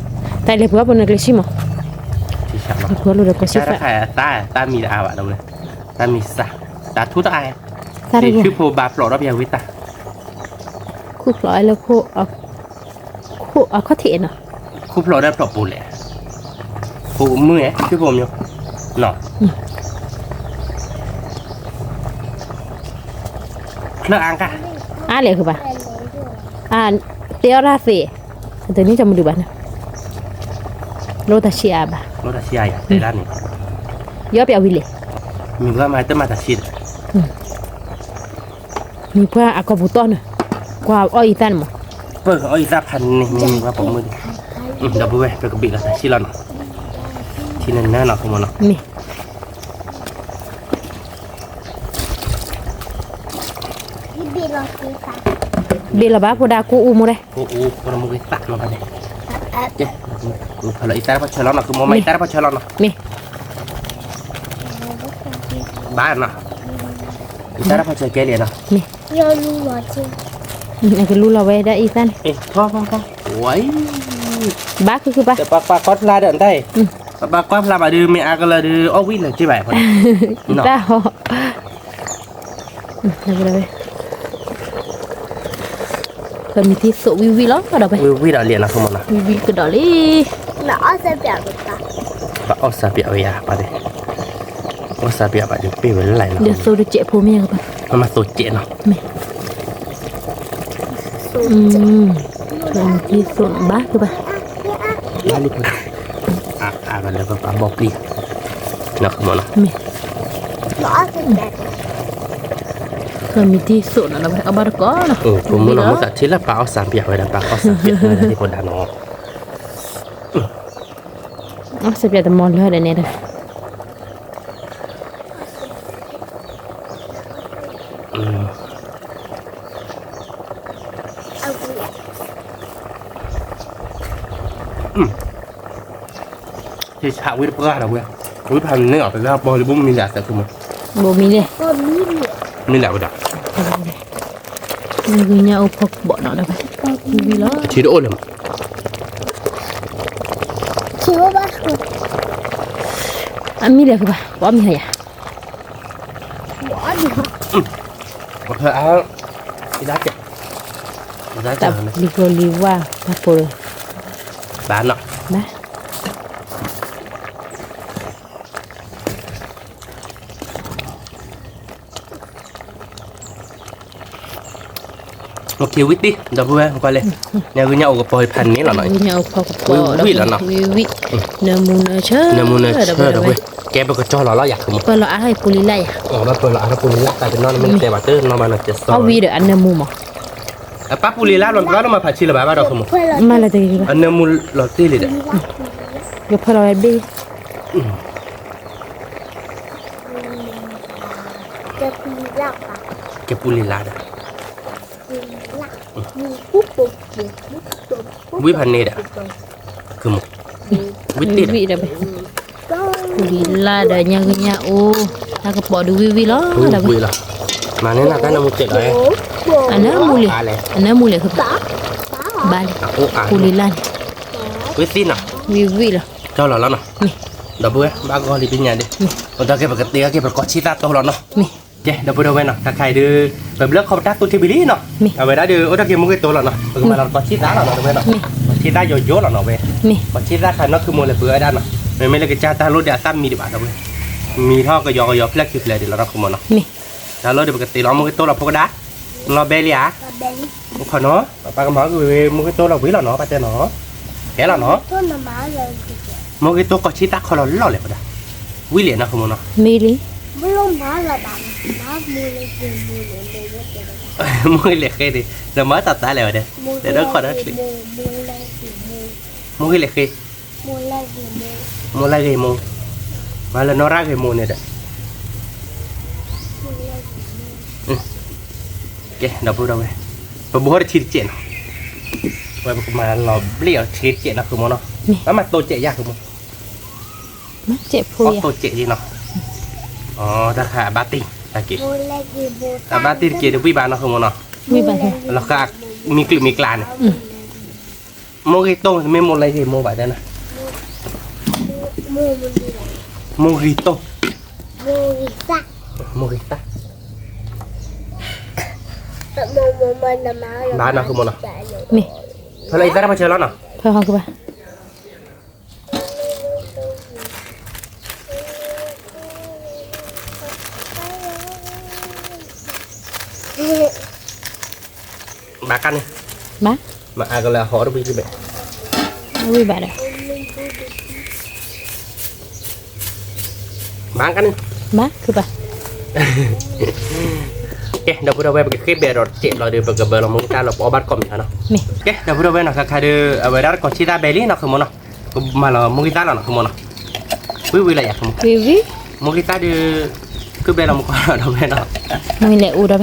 တၢ်လဲၤပှ့ၤအီၣ်ပနကျဲဆံမး, လဲၤပှ့ၤအီၣ်လိာ်ဒီးကီၢ်ဆံသၣ်, တၢ်မံၤတအါဘၣ်ဒီးဝဲ, တၢ်မံၤစၢ်, တၢ်ထူတအါ, တၢ်တဂ့ၤ, ဆူဖိဘၣ်ဖျိးဒီးပယၤဝံသး, ခူၣ်ဖျိးလၢခိၣ်, ခိၣ်အခီၣ်ထံးနီၤ, ခူၣ်ဖျိးဒီးဖျိးပူၤလဲၣ်, ပူၤမုၢ်ဧဲ ဆူဖိမၠိ, နီၤ ချၢအါကါ, အါလဲၣ်ဃုဘၣ်, အါ, တဲအီၣ်တၢ်သ့, တနံၣ်ကမုၢ်ဒုးဘၣ်န့ၣ်, လိၣ်တၢ်ဆံးအါဘၣ်, လိၣ်တၢ်ဆံးအါယၤ တဲဒၣ်န့ၣ်, ယီပျးဝံၤလဲၣ်, မ့ၢ်ပှၤမၤတမၤတၢ်ဆံးဒီး, မ့ၢ်ပှၤအကီၢ်ပူၤတီၢ်န့ၣ်, ကွၢ်အီၣ်အံသၣ်န့ၣ်မး, ပၢၢ်အီၣ်အံသၣ်ဖးန့ၣ် မ့ၢ်ပှၤပိာ်မုၣ်ဒီး, ဒီပုၢ်ဝဲၢ် ပကဘ့ၣ်လီၤတၢ်ဆံးလီၤနီၤ, ထံနနၢနီၤ ဃမနီၤ, မ့ၢ် ဘ့ၣ်လီၤဘၣ်ဖိဒါကိၣ်အူမူဒဲး, ကိၣ်အူ ကိၣ်မူဂ့ၤသၣ်နီၤဘၣ်န့ၣ်, ကဲ, ဖးလီၤအံသၣ်တၢ်ဖီၣ်ဆၢလီၤနီၤ ဃမမၤအံသၣ်တၢ်ဖီၣ်ဆၢလီၤနီၤ, မ့ၢ်, ဘၣ်နီၤ, အံသၣ်တၢ်ဖီၣ်ဆၢကဲလံနီၤ, မ့ၢ်, အကလူလီၤဝဲဒၣ်အံသၣ်န့ၣ်, ဖီဖီဖီ, ဝဲ, ဘၣ်ခုခုဘၣ်, ပပာ်ကွၢ်ဖျါဒီးတၢ်, ပပာ်ကွၢ်ဖျါဘၣ်ဒုး မ့ၢ်အါကလၢာ်ဒုး အီၣ်ဝံၣ်လၢၤက့ဘၣ်, အံသၣ်ဟီ ပမ့ၢ်သ့သိးဝံၣ်ဝံၣ်လီၤဒီးဝဲ, ဝံၣ်ဝံၣ်ဒီးလံနီၤ မနီၤ, ဝံၣ်ဝံၣ်ကဒီးလံ, ဘၣ်အီၣ်စၢ်ပျးဝဲယၤ, ဘၣ်အီၣ်စၢ်ပျးဘၣ်ဒုး ပ့ၢ်ဝဲလၢ်လၢ်နီၤ, ဒီးသိးတစဲးဖိမ့ၢ်ယၤကဘၣ်, မမၤသိးစဲးနီၤ, မ့ၢ်, သိး, ဘၣ်ကဘၣ်, ဘၣ်လံဖိ, အါကလၢပပာ်ဘီပျံၤ, နီၤ မနီၤ, မ့ၢ် မ့ၢ်သ့သိးနီၤ အဘၣ်တကီးနီၤ, ပမုၢ်နီၤ မုၢ်သးထံလၢပာ်အီၣ်စၢ်ပျးဝဲဒၣ် ပာ်အီၣ်စၢ်ပျးဝဲဒၣ်ဖိဒါနီၤ, အီၣ်စၢ်ပျးတမီၤလၢာ်ဒီးန့ၣ်ဒီး ဟ့ၣ်ဆးဝံတပှၢ်ဒီးဝဲ, ဝံဖးန့ၢ်အီၤ ပလၢပီၤလံ ဘိမံၤလၢအသးခုမး, ဘိမံၤလဲၣ်, မံၤလၢဝဲဒၣ်, မ့ၢ်ဂ့ၤညါအိၣ်ဖီကဘီနီၤဒီး, ဝံၤလီၤ, ထံတအိၣ်လၢၤမး, အမံၤလဲၣ်ဃုဘၣ်, ပအီၣ်မ့ၤဟါယၤ, ပအီၣ် အဖဲအါ, တၢ်လံၤကျိၤလံၤဝါ တၢ်ပိာ်လၢ, ဘၣ်နီၤ, ဘၣ် OK ဝံၤတံၢ် ဒီပုၢ်ဝဲၢ်ကွၢ်လဲၣ်, ညၣ်ဂုၢ်ညၣ်အိၣ်ကပီၤဖးန့ၣ်လီၤနီၤ, ဝံၤလီၤနီၤ, နၢမူနၢဆၢ, နၢမူနၢဆၢ ဒီပုၢ်ဝဲၢ်, ကဲပကကၠီလီၤလီၤယၤ ပၢလီၤအါထီၣ်ပူၤလံလၢ်ယၤ, ပၢလီၤအါထီၣ်ပူၤလံလၢ် တၢ်တနီၤမ့ၢ်တဲဘၣ်တနီၤဘၣ်နီၤ ကဲစီ အဝံၤဒီးအနၢမူမး, အပၢ်ပူၤလံလၢ်လီၤတဘျီနီၤ မၤဖးဆံလၢၤဘၣ်ဘၣ်ဒီး မၤလၢတဂ့ၤဘၣ်, အနၢမူလီၤတ့ၢ်လံဒီး, ယဖၢလီၤဝဲတဘ့ၣ် ကဲပူၤလံလၢ်ဒီး, ဝံၤဖးန့ၣ်ဒီး, ဝံၤတ့ၢ်ဒီး, ပူၤလံလၢ်ဒီးညၣ်ဂုၢ်ညၣ်အိၣ်, တၢ်ကပီၤဒုးဝံၣ်ဝံၣ်လီၤ, ဝံၣ်လီၤ, မၤန့ၢ်နၤတၢ်နၢမူစဲးဒီး, အနၢမူလဲၣ်, အနၢမူလဲၣ် ဘၣ်လံ, ပူၤလံလၢ်န့ၣ်, ဝံၣ်သ့ၣ်နီၤ, ဝံၣ်ဝံၣ်လီၤ, ကၠီလီၤလီၤနီၤ, ဒီပုၢ်ဝဲၢ် ဘၣ်ဂီၤလံပညါဒီး, အိၣ်ဒီးက့ၤပကတဲအီၤက့ၤ ပကီၢ်ဆံသၣ်တိၢ်လီၤနီၤ, ကဲ ဒီပုၢ်ဒီဝဲၢ်နီၤ ခဲခါအံၤဒုး, ပဘျၢခီပတၢ်သူထံဘံလံနီၤ, အဝဲဒၣ်ဒုးအိၣ်ဒီးက့ၤမူဂ့ၤတိၢ်လီၤနီၤ ပကမၤလီၤကီၢ်ဆံသၣ်လီၤနီၤ ဒီပုၢ်ဝဲၢ်နီၤ, ကီၢ်ဆံသၣ်ယိယိလီၤနီၤဝဲ, ကီၢ်ဆံသၣ်ခါနီၢ်ခုမိၢ်လဲၤပှ့ၤဝဲဒၣ်နီၤ, မ့မ့ၢ်လၢကစၢ်တၢ်လိၣ်ဒီးအသၣ်မံတဘၣ်ဒီပုၢ်ဝဲၢ်, မံထီၣ်ကယီကယီဖျၢၣ်ခံဖျၢၣ်ဒံးလီၤနီၢ်ခုမိၢ်နီၤ, တၢ်လီၢ်ဒီးပကတ့လီၤမူဂ့ၤတိၢ်လီၤဖိကဒၣ်, လီၤဘဲလံဧါ, အိၣ်ခိးနီၤ, ပၢ်ကမၤက့ၤဝဲမူဂ့ၤတိၢ်လီၤဝံၤလီၤနီၤ ပၢ်တဲနီၤ, ကဲလီၤနီၤ, မူဂ့ၤတိၢ်ကီၢ်ဆံသၣ်ခီလီၤလီၤလဲၣ်ပဒၣ်, ဝံၤလဲၣ်နီၢ်ခုမိၢ်နီၤ, မ့ၢ်လံ, မူဂ့ၤလဲၤဃ့ဒံး, ဒီးမၤတၢ်သးလဲၣ်ဝဲဒၣ်, တဲဒီးခိးဒီးချံး, မူဂ့ၤလဲၤဃ့, မိၢ်လၢဂ့ၤမိၢ်, မၤလၢနီၢ်ရၣ်ဂ့ၤမိၢ်န့ၣ်ဒီး, ကဲ ဒီပုၢ်ဒီဝဲၢ်, ပဘိးတထံတစဲးနီၤ, ဝဲပကမၤလီၤဘျ့ၣ်အီၤတထံတစဲးနီၢ်ခုမိၢ်နီၤ, ဘၣ်မၤတိၢ်စဲးယါခုမိၢ်, တိၢ်စဲးနီၤ, တၢ်ခါအဘၣ်တ့ၢ်တက့ၢ်, အဘၣ်တ့ၢ်တက့ၢ်ဒီးဝံၣ်ဘၣ်နီၢ်ခုမိၢ်နီၤ, လီၤဃးမံၤကလုာ်မံၤကျါန့ၣ် မိၢ်ဂ့ၤတိၢ် တမ့ၢ်မိၢ်လၢဂ့ၤမိၢ်ဘၣ်တဲနၤ, မိၢ်ဂ့ၤတိၢ်, မိၢ်ဂ့ၤသၣ်, ဘၣ်နီၢ်ခုမိၢ်နီၤ, ဖဲလီၤအံၤသၣ်တၢ်ပှၤဆၢလီၤနီၤ, ဖဲဟီကဘၣ် ဘၣ်ကါန့ၣ်, မၤအါကလၢအဟီၣ်တဘံၣ်တဘဲၣ်, ဝံၣ်ဘၣ်ဒီး, ဘၣ်ကါန့ၣ်, ဘၣ်, ကဲ ဒီပုၢ်ဒီဝဲၢ် ပကဃ့ဘဲဒီးတစဲးလီၤဒီး ပကဘၢလီၤမူဂံၢ်သၣ်လီၤ ပအီၣ်ဘၣ်တကိးမံၤဟီနီၤ, ကဲ ဒီပုၢ်ဒီဝဲၢ်နီၤ ခဲခါဒီး အဝဲဒၣ်တကိးဆံသၣ်ဘဲလံနီၤ ဃုမိၢ်နီၤ, ပမၤလီၤမူဂံၢ်သၣ်လီၤနီၤ ဃုမိၢ်နီၤ, ဝံၣ်ဝံၣ်လီၤယၤ ဃုမိၢ်, မူဂံၢ်သၣ်ဒီး ဃ့ဘဲလီၤမူကီၢ်လီၤ ဒီပုၢ်ဝဲၢ်နီၤ, မူလဲၤအိၣ်ဒီးဘဲ,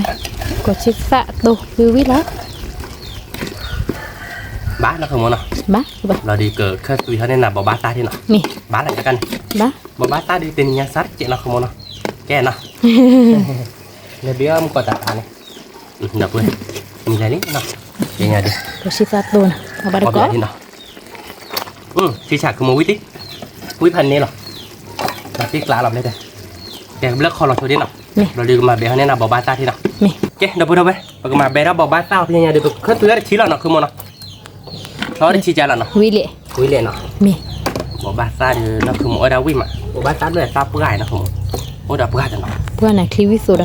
ကိးဆံသၣ်တိၢ်ဝံၣ်ဝံၣ်လီၤ, ဘၣ်နီၤ ဃုမိၢ်နီၤ, ဘၣ်, လီၤဒုးကခၢၣ်သွံဟီန့ၢ်နၤ ဘိးဘၣ်သၣ်ထံနီၤ, ဘၣ်လီၤယၤကါန့ၣ်, ဘိးဘၣ်သၣ်ဒုးတနံၤညါစၢ်တစဲးနီၤ ဃုမိၢ်နီၤ, ကဲနီၤ, လဲၤဘ့အီၣ်မူကီၢ်တၢ်တၢ်န့ၣ်, ဒီပုၢ်ဝဲၢ်, မံၤလဲၤလံနီၤ, ကဲညါဒုး, ကိးဆံသၣ်တိၢ်နီၤ ဘၣ်တကိး ဆံဆၣ် ဃုမိၢ်ဝံၣ်တံၢ်, ဝံၣ်ဖးန့ၣ်လီၤ, တၢ်တ့ကျးလီၤဘျဲၣ်, ကဲကဘျၢၣ်ခီလီၤဆိဒ်နီၤ, ဒီးဒုးကမၤဘဲဟီန့ၢ်နၤ ဘိးဘၣ်သၣ်ထံနီၤ, ကဲ ဒီပုၢ်ဒီဝဲၢ် ပကမၤဘဲထီၣ်ဘိးဘၣ်သၣ်အီၤဖဲညါဒုး ပကခၢၣ်သွံအီၤတဆံလီၤနီၤ ဃုမိၢ်နီၤ, ထီၣ်တဆံကၢ်လီၤနီၤ, ဝံၣ်လဲၤ, ဝံၣ်လဲၤနီၤ, ဘိးဘၣ်သၣ်ဒုးနီၤ ဃုမိၢ် အိၣ်ဝဲဒၣ်ဝံၣ်မး, ဘိးဘၣ်သၣ်ဒုးသၣ်ပှၢ်နီၤ ဃုမိၢ်, အိၣ်ဒီးပှၢ်တနီၤ, ပှၢ်န့ၣ်ချံဝံၣ်သိးဒီး, ဝံၣ်သိး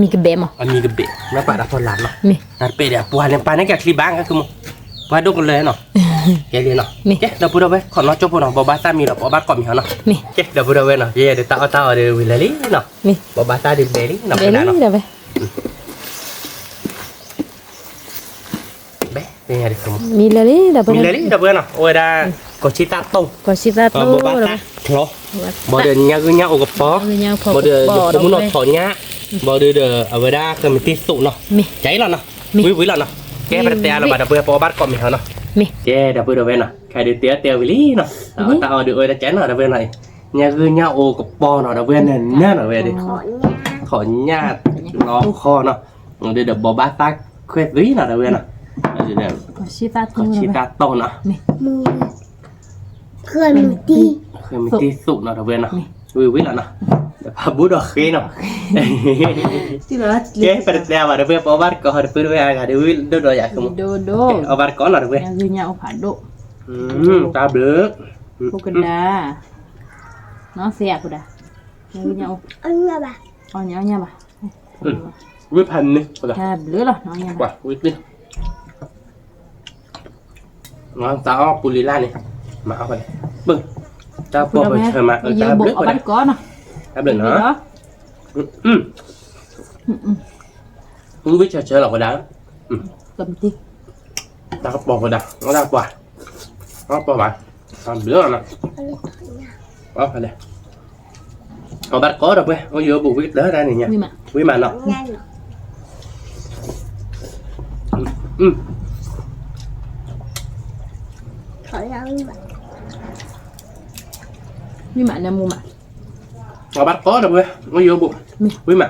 နီၤ တၢ်မ့ၢ်တၢ်အမံၤကဘဲမး, အမံၤကဘဲ, မ့ၢ်ပာ်တၢ်ဖီလာ်နီၤ, တၢ်တပဲာ်ဒီးအပှၢ်န့ၣ် ပာ်န့ၢ်က့ၤချံဘၣ် ဃုမိၢ်, ပှၢ်ဒိၣ်ကလၢာ်နီၤ, ကဲလံနီၤ, ကဲ ဒီပုၢ်ဒီဝဲၢ် ခိးနီၣ်ကၠိဖိနီၤ ဘိးဘၣ်သၣ်မံၤလီၤ ပအီၣ်ဘၣ်တကိးမံၤဟီနီၤ, ကဲ ဒီပုၢ်ဒီဝဲၢ်နီၤ ယဲယဲဒုးတၢ်အီၣ်တၢ်အီဒုးဝံၤလၢာ်လံနီၤ, ဘိးဘၣ်သၣ်ဒုးဘဲလံနီၤ ပဒၣ်နီၤ ဘဲ, မံၤလၢာ်လံ ဒီပုၢ်ဝဲၢ်နီၤ အိၣ်ဝဲဒၣ် ကိးဆံသၣ်တိၢ်, ဘိးဘၣ်သၣ်ချီ, ဘၣ်ဒီးညၣ်ဂုၢ်ညၣ်အိၣ်ကပီၤ, ဘၣ်ဒီးယဖိမုၣ်နီၢ်ထီၣ်ညၣ်, ဘၣ်ဒီးအဝဲဒၣ်ဃဲမုၢ်တ့ၢ်သိးနီၤ, ကဲလီၤနီၤ, ဝံၤဝံၤလီၤနီၤ, ကဲပတဲအါလီၤဘၣ်ဒီပုၢ်ဝဲၢ် ပအီၣ်ဘၣ်တကိးမံၤဟီနီၤ, ကဲဒီပုၢ်ဒီဝဲၢ်နီၤ ခဲဒုးတဲအီၣ်တဲဝံၤလံနီၤ, တၢ်အီၣ်ဒုးအိၣ်ဝဲဒၣ်ကဲနီၤ ဒီပုၢ်ဝဲၢ်နီၤ, ညၣ်ဂုၢ်ညၣ်အိၣ်ကပီၤနီၤ ဒီပုၢ်ဝဲၢ်န့ၣ် နၢနီၤဝဲဒၣ်, ထီၣ်ညၣ်လီၤခီနီၤ, ဒီးဘိးဘၣ်သၣ်ခွဲးသွံနီၤ ဒီပုၢ်ဝဲၢ်နီၤ, ကိးဆံသၣ်တိၢ်နီၤ, ဃဲမုၢ်တ့ၢ်သိးနီၤ ဒီပုၢ်ဝဲၢ်နီၤ, ဝံၤဝံၤလီၤနီၤ, ဖးဘိဒီးဃ့နီၤ, ကဲ ပတတဲဘၣ်ဒီး ပဝဲပအီၣ်ဘၣ်တကိးဟီဒီး ပဝဲအဂၤဒီး ဝံဒိၣ်ဒီးယၤကမူ, အီၣ်ဘၣ်တကိးနီၤဒီးပဝဲ, တၢ်ဘျုး, ဖိကဒါ, နီၢ်သ့အဖိဒါ, ဝံညါအိၣ်, အီၣ်ညါဘၣ်, ဝံဖးန့ၣ်, တၢ်ဘျုးလီၤ, ဝံပှၤ, တၢ်အီၣ်ပူၤလံၤလၢ်န့ၣ်, မၤအီၣ်ဖဲလဲၣ်, ပ, တၢ်ပီၢ်ပဆၢမး, တၢ်ဘျုး, တၢ်ဘျုးနီၤ, ဝံဆၢဆၢလီၤဖိဒါ, တၢ်ကပီၤဖိဒါ, အီၣ်တၢ်ပီၤ, အီၣ်ပီၤဘၣ်, တၢ်ဘျုးနီၤ, အီၣ်ဖဲလဲၣ် အီၣ်ဘၣ်တကိးဒီးပှဲၤ, အိၣ်ယိာ်ဘူးဝံကတၢၢ်တၢ်န့ၣ်ညါ, ဝံမးနီၤ, ဝံမးနမူမး, အီၣ်ဘၣ်တကိးဒီးပှဲၤ, အိၣ်ယိာ်ဘူး, ဝံမး မ့မ့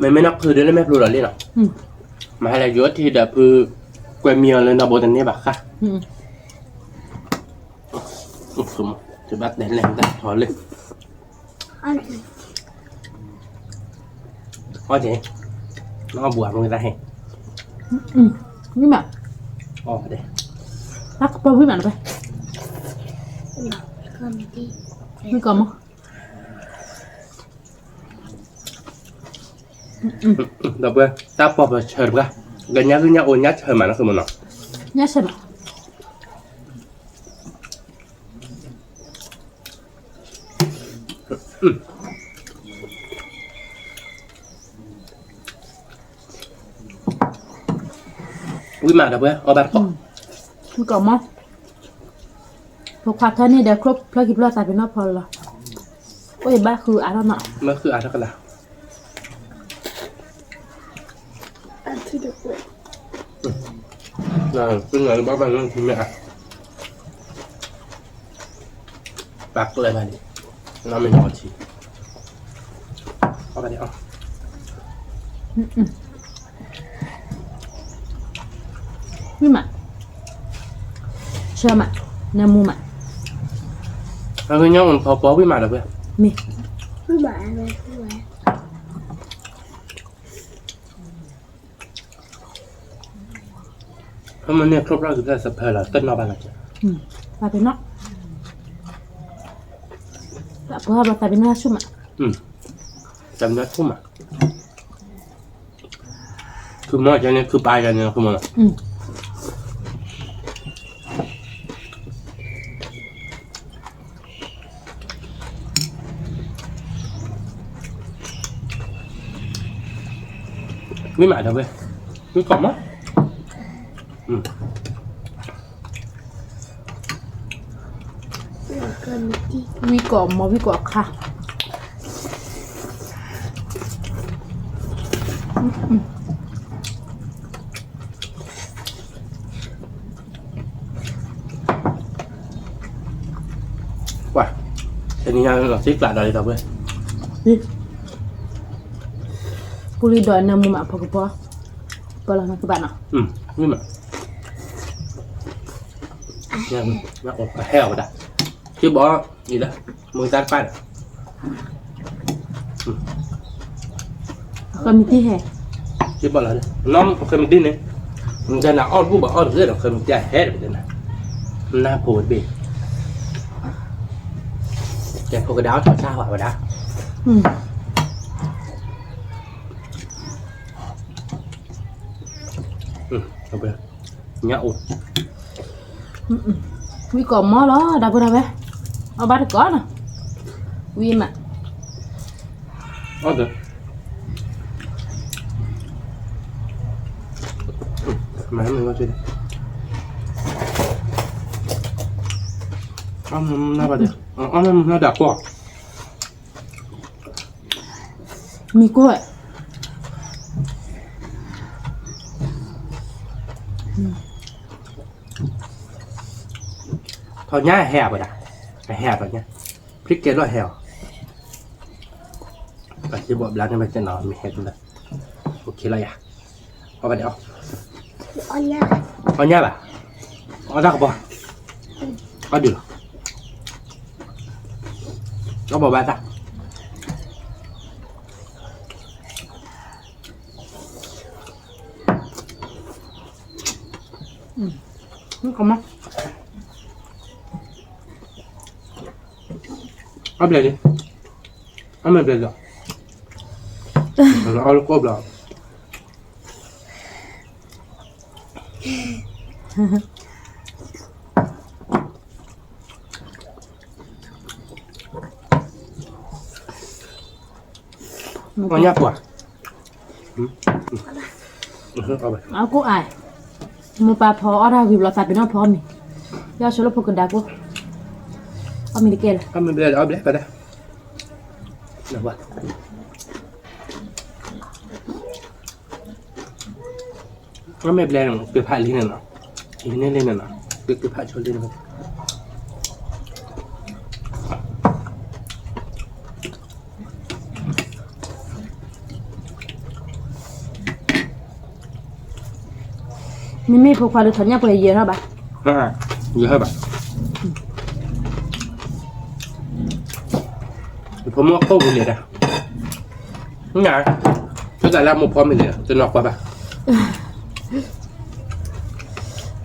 ၢ်နီၢ်ဖုဒၣ်လၢမဲာ်ဖျိလီၤလံနီၤ, မဟါလၢယိၤထံဒီးဖု, ကွဲမံအီၤလၢနီၢ်ဘိတန့ၢ်ဘၣ်ဃၣ်, တဘၣ်တဲလဲၣ်တၢ်ထီလၢ အီၣ်က့ၤ, နီၢ်ဘှံးမုၢ်တၢ်ဟဲ, ဝံမး, အီၣ်ဒဲး, တၢ်ကပီၤဝံမးနီၤဖဲ, ဝံကီၢ်မီၢ်, ဒီးပှဲၤ, တၢ်ပီၢ်ပဆၢတပှဲၤ, ကညါကညါအိၣ်ညါဆၢမးနီၤ ဆိကမိၣ်နီၤ, ညါဆၢမး ဝံမးဒီးပှဲၤ အီၣ်ဘၣ်တကိး, ဝံကီၢ်မီၢ်, ဖိခွါခဲန့ၣ်ဒီး ချိၣ်ဖျၢၣ်ခံဖျၢၣ်သးပ့ၤနီၣ်ဖီလီၤ, အိၣ်ယဘၣ်ဃုအါထီၣ်နီၤ, ဘၣ်ဃုအါထီၣ်ကလာ် ပှၤကျဲဘၣ်လၢထံမ့ၢ်ဧါ, ပှၤကျဲဘၣ်န့ၣ်, နီၢ်မ့ၢ်နီၢ်ထံ, အီၣ်ဘၣ်န့ၣ်အီၣ်, ဝံမး, ဆၢမး, နမူမး, အကညီအိၣ်နခီပီဝံမးဒီးပှဲၤ, မ့ၢ် ဖဲမ့ၢ်န့ၣ် ချိၣ်ဖျၢၣ်ကသ့စဖၢလီၤ တနီၣ်ဘၣ်လီၤ, သးပ့ၤနီၣ်, သးပ့ၤနီၣ်ဆူၣ်မး, သးပ့ၤနီၣ်ဆူၣ်မး, ခုမီၢ်ကန့ၣ် ခုပၢ်ကန့ၣ် ခုမီၢ်လီၤ. ဝံမးဒီးဝဲ, ဝံကီၢ်မီၢ်, ဝံကီၢ်မီၢ် ဝံကီၢ်ခါ, ပှၤ, တနံၤညါလီၤစ့ကျးဒီးလံဒီးဝဲ, ပူၤလံဒီးနၢမူမးဖိကပီၤ, ပီၤလီၤနကဘၣ်နီၤ, ဝံမး, ဟဲအီၤဝဲဒၣ်, က့ဘီ, အံၤလၢ, မုၢ်တၢ်တပၢ်ဒီး, ဃၢမံၤတံၢ်ဟဲ, က့ဘီလီၤ, နီၢ်ဃၢမံၤတံၢ်န့ၣ်, နတဲနၤအီၣ်တဘူၣ်ဘၣ်အီၣ်တဂ့ၤဒီး ဃၢမံၤတံၢ်ဟဲဒီးပတဲနၤ, နၢ်ဖိတဘ့ၣ်, ကဲဖိကဒါအီၣ်ထီၣ်ဆၣ်ဝဲဒၣ်, ညၣ်အိၣ်, ဝံကီၢ်မီၢ်လီၤ ဒီပုၢ်ဒီဝဲၢ်, အီၣ်ဘၣ်တကိးနီၤ, ဝံမး, အီၣ်ဒီး, မၤမ့ၢ်ဝဲ, အီၣ်မ့ၢ်နၢ်ဘၣ်ဒီး, အီၣ်မ့ၢ်နၢ်ဒၣ်ကွီၢ် မံၤကိၢ်ဝဲ, ထီၣ်ညါဟဲအဝဲဒၣ်, အဟဲအထီၣ်ညါ, ဖံကဲလီၤဟဲအီၤ, ယဘိးဘျါန့ၢ်ဘၣ်ကဲနီၤ မ့ၢ်ဟဲကလၢာ်, အိၣ်ခ့လီၤယၤ, အီၣ်ဘၣ်ဒံးအီၣ်, အီၣ်ညၣ်ဘၣ်, အီၣ်တၢ်ကပီၤ, အီၣ်ဒုးလီၤ, အီၣ်ဘၣ်ဘၣ်တၢ် အီၣ်ဘျဲၣ်လံ, အီၣ်မ့ၢ်ဘျဲၣ်လီၤ, အီၣ်လၢကိၣ်ဘျီ အီၣ်ညၣ်ပှၤ, အကိၣ်အါ, မိၢ်ပၢ်ဖီအီၣ်တၢ်ဂ့ၤဘျီသးပ့ၤနီၣ်ဖီအီၣ်မ့ၤ, ယီၤဆိလၢဖိကဒါကိၣ်, အီၣ်မ့ၤတကဲလၢၤ, အီၣ်မ့ၤဘျဲၣ် အီၣ်ဘျဲၣ်ကဒဲ အီၣ်မ့ၢ်ဘျဲၣ်န့ၣ် ကဖးလံန့ၣ်နီၤ, အံၤန့ၣ်လံန့ၣ်နီၤ, ကဖးဆိလံန့ၣ်, မ့မ့ၢ်ဖိခွါဒုးထီၣ်ညၣ်ပှဲၤယဲၢ်ထီၣ်ဘၣ်, ယဲၢ်ထီၣ်ဘၣ်, ဖိမုၣ်အခိၣ်ပူၤလဲၤတၢ်, နၤ, ဆိသးလၢအမိၢ်ဖီမ့ၤလဲၤ တနီၤကွၢ်ဘၣ်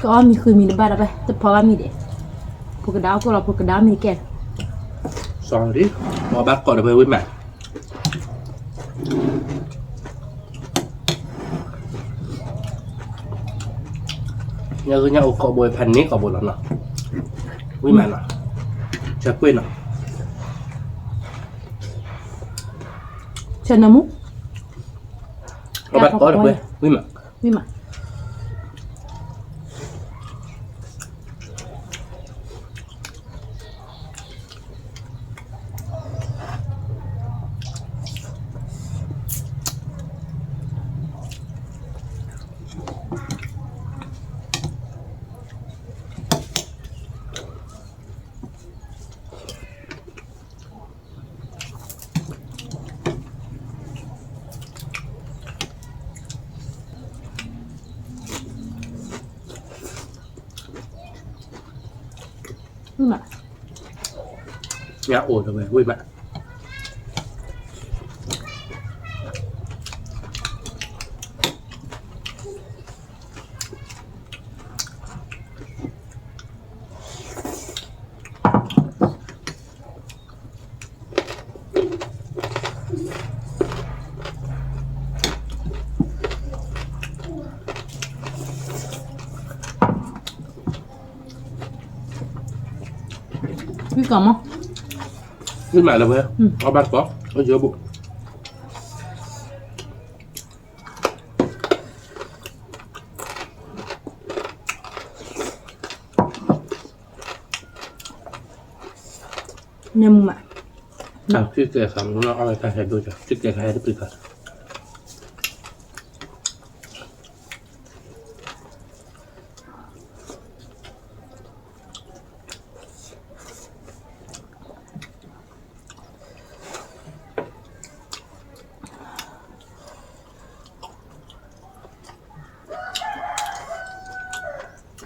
ကအီၣ်မ့ၤဃုမံၤတဘၣ်ဒီးဘၣ် တဖီဘၣ်မ့ၤဒံး, ဖိကဒါအီၣ်ကိၣ်လီၤ ဖိကဒါအီၣ်မ့ၤကဲ, စီၤဒ်, ပှၤဘၣ်ကိးဒီးဖဲဝံၣ်မး, ညၣ်ဂုၢ်ညၣ်အိၣ်ကိးဘိဖးန့ၢ်ကိးဘိလီၤနီၤ, ဝံၣ်မးနီၤ, ဆၢကွ့ၢ်နီၤ, ဆၢနၢမူ, ပှၤဘၣ်ကိးဒီးဖဲဝံၣ်မး, ဝံၣ်မး ဝံၣ်မး, ညၣ်အိၣ်ဒီးဝဲ ဝံၣ်မး. ဝံၣ်ကီးမး, ဝံၣ်မးလၢဝဲ, အဘၣ်ကီး, အယိဘိး. နမူမး, တၢ်စံၣ်တဲၤခါ, စံၣ်တဲၤခါဟဲတပျံၤခါ.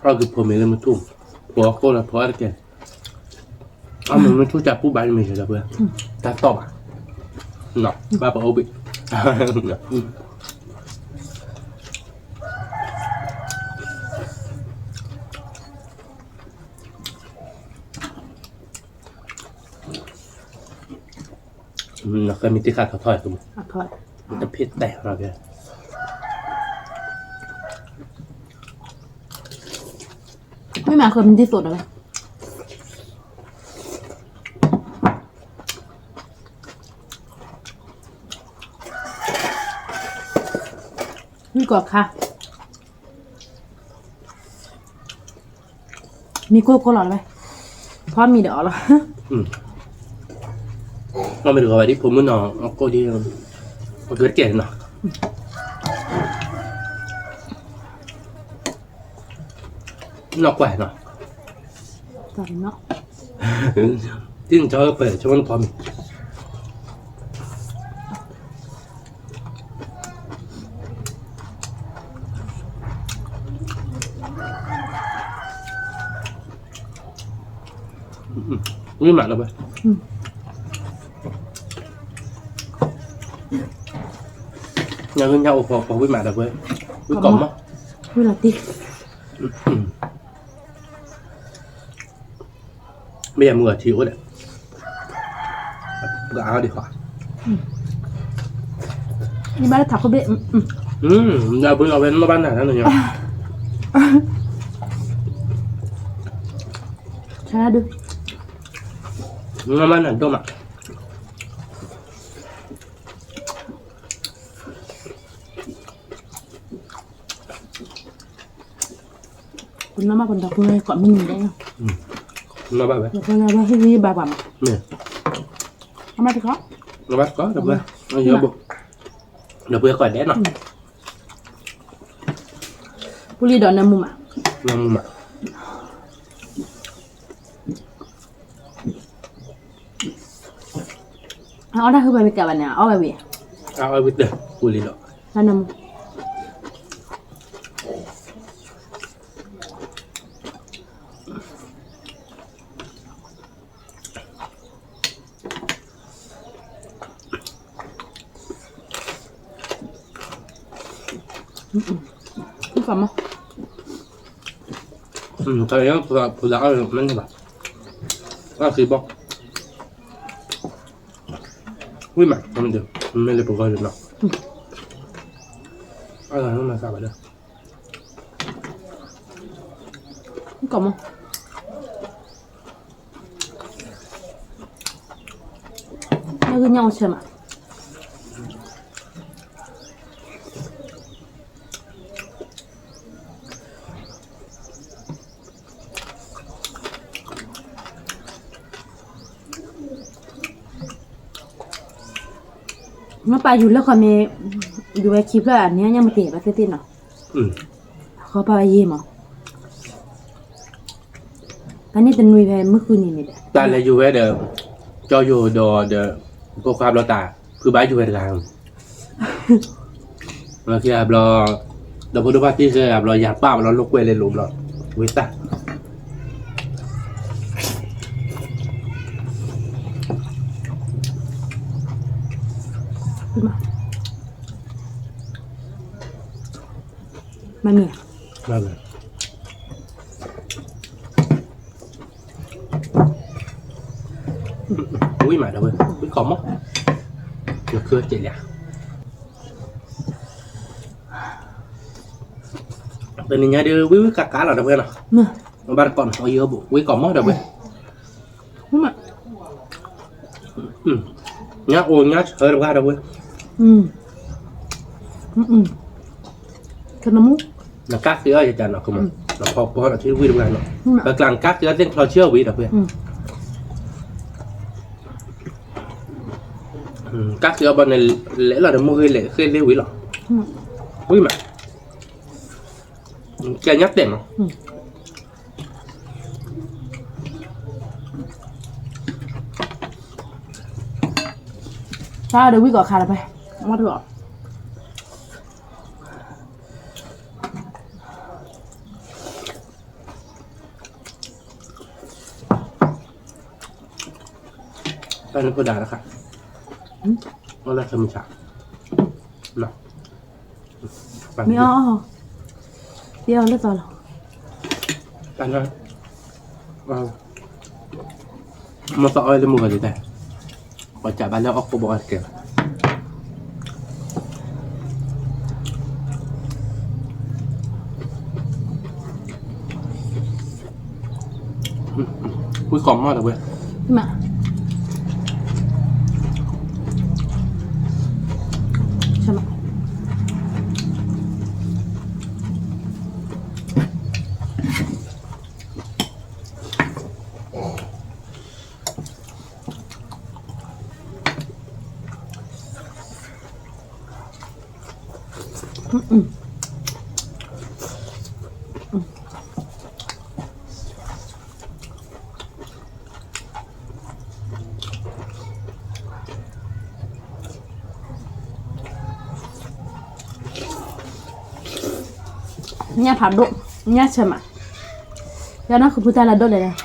အီၣ်က့ၤဖိမ့ၤလၢမ့ၢ်ထူၣ်, ဖိအကိၣ်လၢဖိအါတက့ၢ်, အီၣ်မ့ၤမ့ၢ်ထူၣ် တၢ်ပူၣ်ဘၣ်မ့ၤလၢပှဲၤ, တၢ်တီၢ်ဘၣ်, ဘၣ်ပအိၣ်ဘှံး. နကမ့ၢ်တ့ၢ်ဃာ်ထီၣ်ထီၣ်, တဖ့ၣ်တဲာ်လီၤက့ၤ, မ့ၢ်မၤဃၢမ့ၢ်ဒ်သိးဒီးဝဲ, မ့ၢ်ကီးခါ မံၤကိၢ်ကိၢ်လီၤလၢၤဝဲ, ဖီမံၤဒီးအီၤလီၤ. အီၣ်မ့ၤတဂီၤဘၣ်ဒ်ဖိမုၣ်နီၤ, အကိၣ်ဒ်, အကဲတကဲနီၤ, နီၢ်ကွၢ်နီၤ, တၢ်နီၤ, တံၢ်နကၠီကွဲးဆိကမိၣ်နဖီမံၤ, ဝံၣ်မးဒီးဝဲ, ညါကညါအိၣ်ဖီဖီဝံၣ်မးဒီးဝဲ, ဝံၣ်ကီၢ်မီၢ်, ဝံၣ်လီၤတံၢ်, မ့ၢ်ယမုၢ်အထံအိၣ်ဒီး, ပှၤအါဒံးဃီ, ယဘၣ်လၢထးခိၣ်ဘ့ၣ်, ညါပှၤအဝဲနီၢ်ဘၣ်နၤတၢ်နညါ, ဆါဒုး, နီၢ်ဘၣ်နၤဒိၣ်မး. ပနီၢ်ဘၣ်ပဒီပုၢ်ဝဲၢ်ကိးမုၢ်နံၤဒဲး, နီၢ်ဘၣ်ဝဲ, ပဝဲဟ့ၣ်ဂံၢ်ဘါပှၤမး, မ့ၢ်, အမါတခီ, နီၢ်ဘၣ်တခီ, ဒီပုၢ်ဝဲၢ်ကိးဒဲးနီၤ, ပူလံဒီးနၢမူမး, နၢမူမး. အအီၣ်တၢ်ဃုဖဲမ့ၢ်ကးဘၣ်န့ၣ် အအီၣ်ဝဲဝံၤ, အအီၣ်ဝံၤတၢ်ပူလံဒီး, တၢ်နၢမူ ကမ, တၢ်ယဲၢ်ဖူလၢအီၣ်မ့ၢ်န့ၣ်ဘၣ်, အီၣ်သံဘီ, ဝံၣ်မး, မ့ၢ်လၢပဂီၢ်လၢနီၤ, အီၣ်လၢမၤသးဘၣ်ဒီး, ကမ, နကညၣ်အိၣ်ဆၢမး, မ့ၢ်ပာ်ယူၤလၢခီမ့ၢ်, ယူၤဝဲခံဖျၢၣ်အန့ၣ်ညၣ်မ့ၢ်တ့ၢ်ဘၣ်သ့ၣ်သ့ၣ်နီၤ, ဃီပာ်ဝဲယံာ်မး, တၢ်န့ၣ်တနွံဖဲမုၢ်ဃုနံၤန့ၣ်ဒီး, တၢ်လဲၤယူၤဝဲဒီး, ကၠီယိၤဒီးဒီး, ဖိခွါဘျီတၢ်, ဖုဘၣ်ယူၤဝဲတဂၤ, ဘျီ, ဒီဖိဒိၣ်ဖါတံၢ်စဲဘျီ ယၤပၢ်ဘျီ လိာ်ကွဲလဲၤလိာ်ဘျီ, ဝံၤတၢ် မ့ၢ်, ဝံၣ်မးဒီးဝဲ, ဝံၣ်ကီၢ်မီၢ်, နခၢကဲးလံ, တနံၤညါဒီး ဝံၣ်ဝံၣ်ကးကးလီၤဒီးဝဲနီၤ, ဘၣ်တကိးနီၤ ဝံၣ်ကီၢ်မီၢ်ဒီးဝဲ ညါအိၣ်ညါဆၢတပှၢ်ဒီးဝဲ, နကးဃ့အီၣ်ယကနီၤ နဖီပီဒီးထံဝံၣ်တပှၢ်နီၤ, ပကျးနကးဃ့အီၣ်သ့ၣ်ချီဆံအီၣ်ဝံၤဒီးဝဲ, ကးဃ့အီၣ်ဘၣ်န့ၣ် လဲၤလီၤဒီးမိၢ်ဂ့ၤလဲၤဃ့လ့ဝံၤလီၤ, ဝံၣ်မး, ကဲညါတဲာ်မး တၢ်ဒီးဝံၣ်ကီၢ်ခါတဖဲ, မ့ၢ်တအီၣ်, တၢ်န့ၣ်ဖိဒါတခါ, အီၣ်လၢခမုၢ်ဆါ, မ့ၢ်အီၣ်, ပအီၣ်လၢသီလီၤ, တၢ်န့ၣ် မ့ၢ်သးအီၣ်လၢမုၢ်ဂီၤလံတၢ်, ပှၤကးဘၣ်လၢအီၣ်ကိးဘၣ်အီၣ်တကဲဘၣ်, ဝံၣ်ကီၢ်မီၢ်ဒီးဝဲ, မး, ဆၢမး ညၣ်ဖးဒိၣ်, ညၣ်ဆၢမး, ယနီၢ်ဃုဖုတၢ်လၢဒိၣ်လဲၣ်လဲၣ်,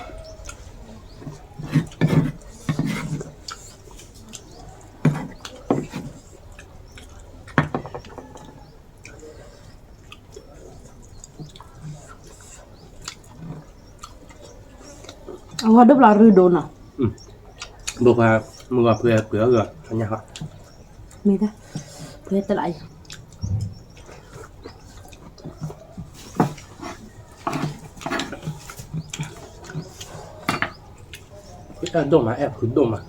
အဝဲဒိၣ်ဘျီရူဒိၣ်နီၤ, ဘိခွါ, မုၢ်ဂီၤဖုကွံာ်အီၣ်ဂီၤညါဟီ, မ့ၢ်တၢ်, ဖုတလးအံၤ အဲၣ်ဒိၣ်မး အဲၣ်ဖုဒိၣ်မး,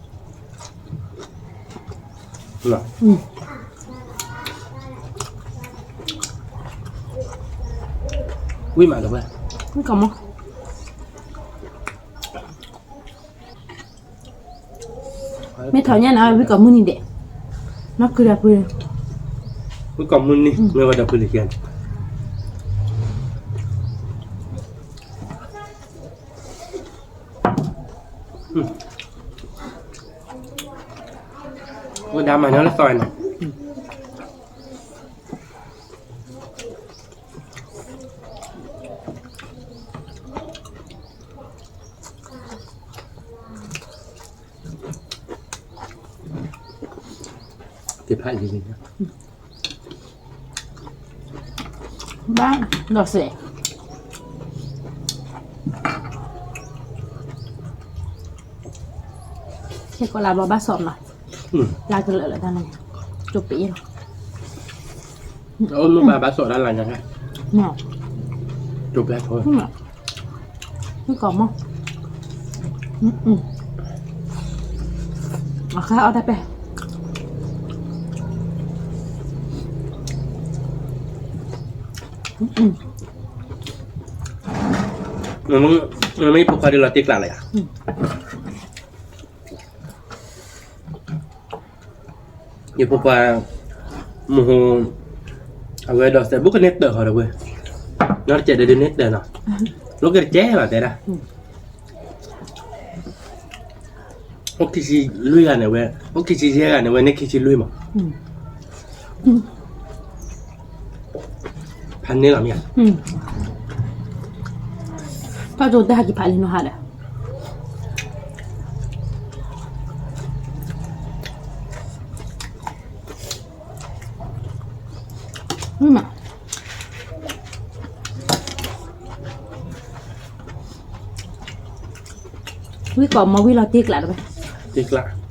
ဝံၣ်မးတဝဲ, ဝံၣ်ကီးမီၢ်, မ့ၢ်ထီၣ်ညါန့ၣ် ဝံၣ်ကီးမုၢ်နံၤဒဲး, နီၢ်ခုဒီးဖု, ဝံၣ်ကီးမုၢ်နံၤ မ့ၢ်ဝဲဒီးဖုလံၤကဲန့ၣ်, ဝဲဒၣ်မၤညီလၢသီနီၤ. ကဖးလံၤလံၤ, ဘၣ်ဒီးစဲး, ခဲကိးလၢဘီဘၣ်စီၣ်မး, လၢကလၢာ်လၢတၢ်န့ၣ်, ကၠိပ့ၤလီၤ, အိၣ်မ့ၢ်ဘၣ်ဘၣ်စီၣ်တၢ်လၢညါ, ကၠိပ့ၤထီ, မ့ၢ်ကီးမီၢ်, အခါအီၣ်တၢ်ပဲၢ်, မ့ၢ်ဖိခွါဒုးလီၤတ့ကျးလၢယၤ, ယဖိခွါ, မဟိ, အဝဲဒီးစဲး ဘူးကန့ၢ်တၢၢ်ဃီဒီးဝဲ, နီတစဲးဒီးဒုးန့ၢ်တၢၢ်နီၤ, လိၣ်က့ၤတကဲဘၣ်တဲဒၣ် အိၣ်ခံဆံလွံၢ်ဂၤန့ၣ်ဝဲ, အိၣ်ခံဆံယဲၢ်ဂၤန့ၣ်ဝဲန့ၢ်ခံဆံလွံၢ်မး, ဖးန့ၢ်လီၤမ့ၢ်ဧါ, တၢ်ကၠိတၢ်ဟဲက့ၤဖးလံနီၤဟါဒီး ဝံၣ်မး, ဝံၣ်ကီးမီၢ်ဝံၣ်လီၤတ့ကျးတဝဲ, တ့ကျး,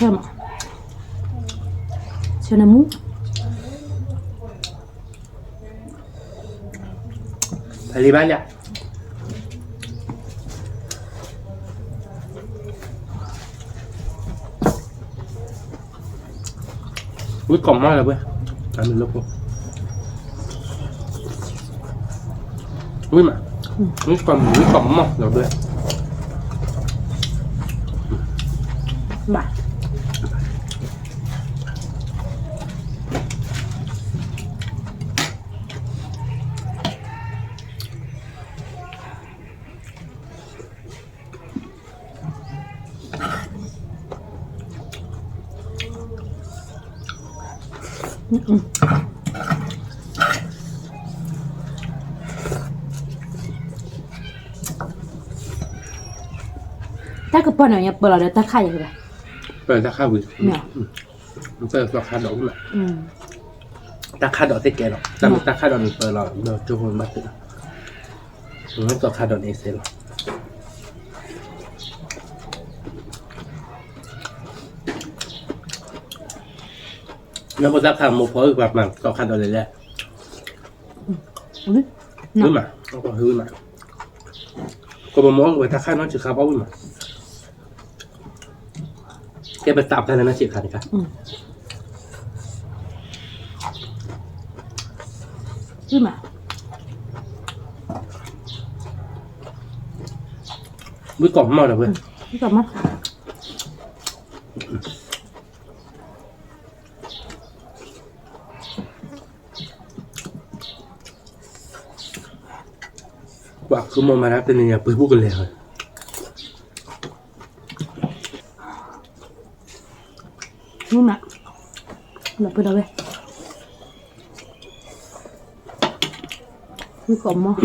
ဆၢမး, ဆၢနမူ ဖဲလံဘၣ်လၢ ဝံၣ်ကီးမီၢ်လီၤဘၣ်, တၢ်မ့ၢ်လၢဖိ, ဝံၣ်မး, ဝံၣ်ကီးမီၢ်လီၤဘၣ်, ဘၣ် တၢ်ကပီၤန့ၣ် ပၢလီၤဒီးတၢ်ခါအံၤ, ပၢတၢ်ခါဝံၤ, ပၢသီခါဒီးဝံၤမး, တၢ်ခါဒီးသ့ၣ်ကဲလီၤ, တၢ်မ့ၢ်တၢ်ခါဒီးန့ၣ်ပၢလီၤဒီးကၠိဖိဘၣ်တုာ်လီၤ, သီခါဒီးန့ၣ်စဲးလီၤ. နဖိသၣ်ခါမိၢ်ဖီအုၣ်ပှၤမၤသီခါဒီးလဲၣ်လဲၣ်, ဝံၣ်မး, ဝံၣ်မး, ကဘီမီၢ်ဝဲတၢ်ခါနီၢ်ဆံးခါဘၣ်ဝံၣ်မး, ကဲပသးပတၢ်လၢနီၢ်ဆံးခါန့ၣ်ခါ, ဝံၣ်မး, ဝံၣ်ကီးမီၢ်ဒီးဝဲ, ဝံၣ်ကီးမီၢ် ပှၤခုမိၢ်မၤတၢ်တနံၤညါ ပှ့ၤဘူၣ်ကလဲၤဟီ, မုၢ်မး, လီၤပှ့ၤဒီးဝဲ, ဝံၣ်ကီးမီၢ်, ဝံၣ်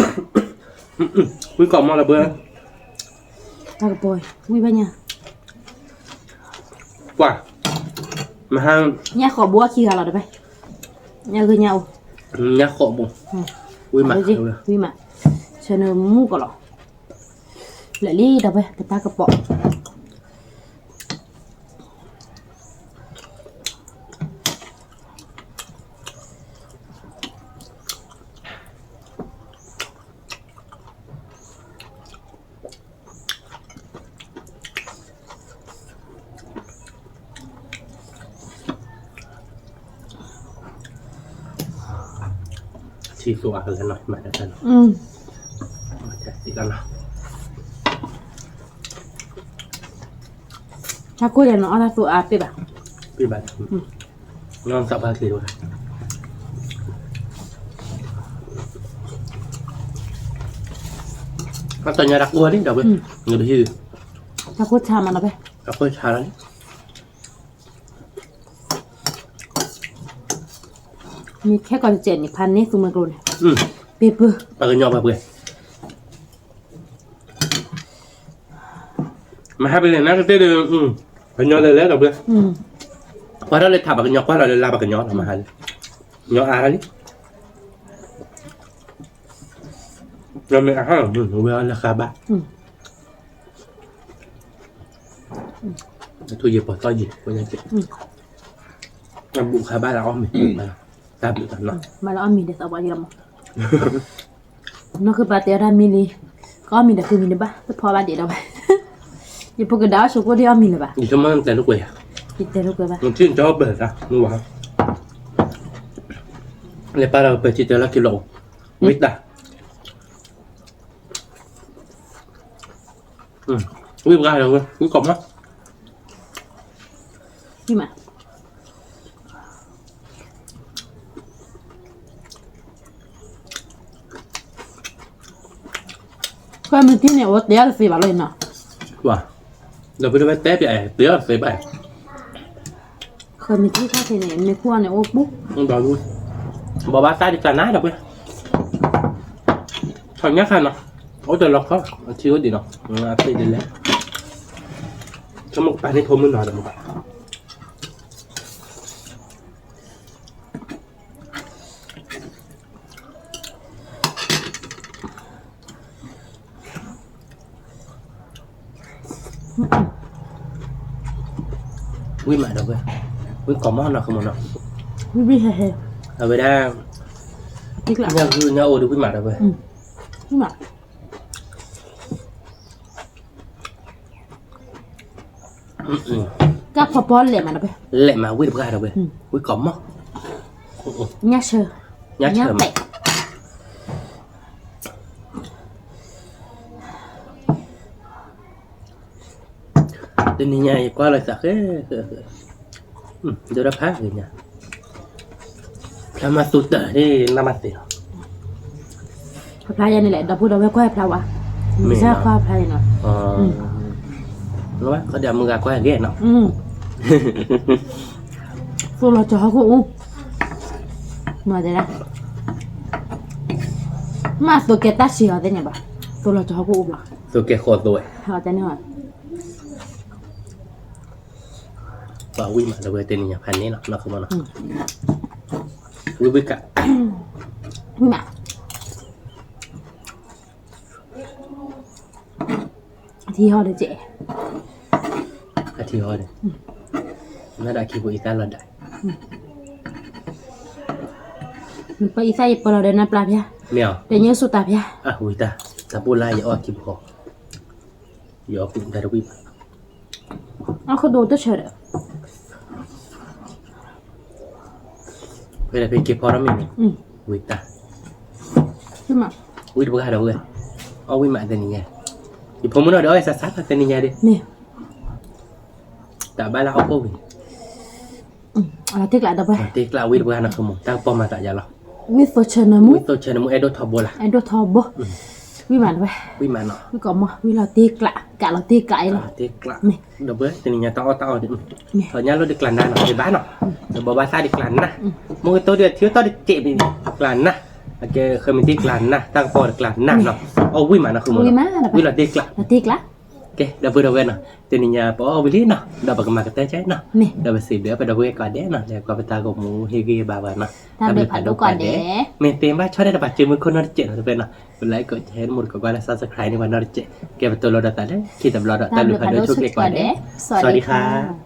ကီးမီၢ်လီၤပှ့ၤ, တၢ်ကပီၤ, ဝံၣ်ဘၣ်ညါ, ပှၤ ညၣ်ဃိးဘိအခံဂၤလီၤဒီးဖဲ, ညၣ်ဂ့ၢ်ညၣ်အိၣ်, ညၣ်ဃိးဘိ, ဝံၣ်မး, ဝံၣ်မး, ဆၢနၢမူကီးလီၤ, လၢာ်လံဒီးဖဲ ပတၢ်ကပီၤ ထံသူအါကလဲၣ်နီၤ, မၤတၢ်နီၤ, မၤတၢ်သ့လီၤနီၤ, တၢ်ကိၢ်ယဲနီၤ အီၣ်တၢ်သူအါပ့ၢ်ဘၣ်, ပ့ၢ်ဘၣ်, နီၢ်သးဖါချ့ဝဲ, အတၢ်ညါတၢ်ကိၢ်လံဒီးဝဲ, နဘဟံၣ်, တၢ်ကိၢ်ဆါမးနီၤဖဲ, တၢ်ကိၢ်ဆါလီၤန့ၣ် မ့ၢ်ခဲကီးတစဲးန့ၣ် ဖးန့ၢ်သူမွဲကျိန့ၣ်, ပ့ၤပၢၢ်, ပှၤကညီပှဲၤပှဲၤ, မဟါပလဲၤနါကတဲဒီး, ပှၤကညီလဲၤလဲၤဒီးပှဲၤ, ကွၢ်ထီၣ်လၢထးပှၤကညီ ကွၢ်ထီၣ်လၢလါပှၤကညီလီၤ မဟါလံ, ကညီအါလံ, မ့ၢ်အဟါ, ဝဲအီၤလၢဃါဘၣ် ထိယံၤပီၤသီယံၤ, အဘူးဃါဘၣ်လၢအီၣ်မ့ၤ, တၢ်ဘျုးတၢ်နီၤ, မၤလၢအီၣ်မ့ၤဒီးသးပှၢ်ယံၤလီၤမး, နီၢ်ဃုပာ်တဲအီၤတၢ်မံလံ, ကအီၣ်မ့ၤဒီးဃုမံၤတဘၣ် တဖီဘၣ်ဒံးဒီးဘၣ်, ယဖိကဒါအီၣ်ဆိကိၣ်ဒ်အီၣ်မ့ၤလၢၤဘၣ်, ယဆိကမိၣ်တဲလိာ်ကွဲယၤ, ယတဲလိာ်ကွဲဘၣ်, နထံၣ်နတၢ်အီၣ်ဘၢၣ်တၢ်, လဲၤပာ်လီၤပၢၤထံတဲလီၢ်ခံလီၤ, ဝံတၢ် ဝံၣ်ဘှါဒီးဝဲ ဝံၣ်ကီးမီၢ်, ဝံၣ်မး, ခွဲမုၢ်ထံၣ်န့ၣ် အိၣ်တ့ၢ်အီၤတသ့ဘၣ်လီၤနီၤ, ဒီးဖုတဝဲတဲပျဲ တ့ၢ်အီၤတသ့ဘၣ် ခွဲမုၢ်ထံၣ်ခါန့ၣ် မ့ၢ်ခူၣ်အီၤန့ၣ်အိၣ်ပူၤ, ဘီဘၣ်သၣ်ဒံးကျါနၤဒီးပှဲၤ, ထီၣ်ညါခါနီၤ, အိၣ်တလီၤခီ, အထံအိၣ်ဒံးနီၤ, အသ့ဒ်လဲၣ်, ဆိကမိၣ်ကပၤန့ၣ်ဖိမုၣ်နီၤဒီးမ့ၢ်ဘၣ် ဝံၣ်မးဒီးဝဲ, ဝံၣ်ကီးမီၢ်နီၤ ကမီၤနီၤ, ဝံၣ်ဝံၣ်ဟဲဟဲ, အဝဲဒၣ်, ညၣ်ဂုၢ်ညၣ်အိၣ်ဒီးဝံၣ်မးဒီးဝဲ, ဝံၣ်မး တၢ်ဖီဖီလဲၣ်မးဒီးဝဲ, လဲၣ်မးဝံၣ်တပှၢ်ဒီးဝဲ, ဝံၣ်ကီးမီၢ်, ညၣ်ဆၢ, ညၣ်ဆၢမး တနံၤညါအံၤကွၢ်လီၤသးဃဲ, ဒိၣ်တၢ်ဖးဂ့ၤညါ, ဖျါမးသူတၢ်န့ၣ် နၢ်မးသ့လီၤ, ဖျါယဲန့ၣ်လဲၣ် ဒီပုၢ်ဒီဝဲၢ်ကွၢ်ဖျါဝဲ, မ့ၢ်ကွၢ်ဖျါယဲနီၤ, ခီဒီးမုၢ်ဂၤကွၢ်ဂ့ၤနီၤ, သိၣ်လီၤကၠီၤဟီၣ်ခိၣ်အူ, မၤတဲဒၣ်, မ့ၢ်သိးကဲတၢ်ဆံးအီၤသ့ၣ်ညါဘၣ်, သိၣ်လီၤကၠီၤဟီၣ်ခိၣ်အူဘျီ, သိးကဲဃိးသိးဝဲ, တဲန့ၣ် ပှၤဝံၣ်မးလၢဝဲတနံၤညါဖးန့ၣ်လီၤ နီၢ်ခိမနီၤ, ဝံၣ်ဝံၣ်ကး, ဝံၣ်မး, ထံဟီၣ်ဒီးကဲ, အထံဟီၣ်ဒီး, နဒၣ်ခံဖိအံသၣ်လီၤဒၣ်, နပၢ်အံသၣ်ယပၢလီၤဒီးနပျၢ်ဖၠါ, မ့ၢ်အီၤ, တညိၣ်စူၢ်တၢ်ဖၠါ, အဝံၣ်တၢ်, တၢ်ပိၢ်လၢယအီၣ်ခံဖိဃီ, ယအီၣ်ကူတၢ်တဝံၣ်ဘၣ် အခိၣ်ဒိၣ်တဆၢဒီး, ဖဲလၢဖဲက့ၤဖီထီၣ်မ့ၢ်န့ၣ်, ဝံၣ်တၢ်, ဝံၣ်တပှၢ်ဒီးဝဲ, အီၣ်ဝံၣ်မးတနံၤညါ, ယဖိမုၣ်နီၢ်ဒီးအီၣ်စးစးတနံၤညါဒီး, တၢ်ဘၣ်လၢဟီၣ်ခိၣ်ဝံၤ အလီၤတ့ၢ်ကျးဒီးပှၤ, တ့ၢ်ကျးဝံၣ်တပှၢ်နီၢ်ခိမူ တၢ်ကပီၤမၤသးယါလီၤ, ဝံၣ်သိးဆၢနၢမူ, ဝံၣ်သိးဆၢနၢမူ အဲၣ်ဒိၣ်ထီဘိလၢ, အဲၣ်ဒိၣ်ထီဘိ, ဝံၣ်မးတဝဲ, ဝံၣ်မးနီၤ, ဝံၣ်ကီးမီၢ် ဝံၣ်လီၤတ့ၢ်ကျး, ကးလီၤတ့ၢ်ကျးအံၤလီၤ, တ့ၢ်ကျး, ဒီးပှၤတနံၤညါတၢ်အီၣ်တၢ်အီဒီး, ထီၣ်ညါလီၤဒီးကျးနါနီၤ တဘၣ်နီၤ, ဒီးဘီဘၣ်သၣ်ဒီးကျးနါ, မ့ၢ်ကတိၤဒီးထံအီၣ်တီၢ်ဒီးစဲးဘ့ၣ်န့ၣ် ကျးနါ, အကဲဃဲမ့ၢ်တ့ၢ်ကျးနါ တၢ်ကပီၤဒီးကျးနါနီၤ, အီၣ်ဝံၣ်မးနီၢ်ခိမူနီၤ, ဝံၣ်လီၤတ့ၢ်ကျး, တ့ၢ်ကျး ကဲ ဒီပုၢ်ဒီဝဲၢ်နီၤ, တနံၤညါပအီၣ်ဝံၤလံနီၤ, ဒီးပကမၤကတၢၢ်ကဲနီၤ, ဒီးပစံးဘျုးပဒီပုၢ်ဝဲၢ်ကိးဂၤဒဲးနီၤ, လဲၤကွၢ်ပတၢ်ဂီၤမူဟ့ၣ်ဂံၢ်ဟ့ၣ်ဘါပှၤနီၤ, တၢ်ဘျုးဖးဒိၣ်ကိးဂၤဒဲး, မ့ၢ်သ့ဘၣ်ဆီၣ်တၢ်တပာ်စုမုၢ်ခိၣ်နီတစဲးနီၤ တဖဲနီၤ, ပ like ကိး share မူတကိးကွၢ်လၢ subscribe န့ၢ်ပှၤနီတစဲး, ကဲပတိၢ်လိာ်ဒီးသးလၢခံတဘျီဒီး တၢ်ဘျုးဖးဒိၣ်ဆိၣ်ဂ့ၤကိးဂၤဒဲး, စဝၤဒံခါ.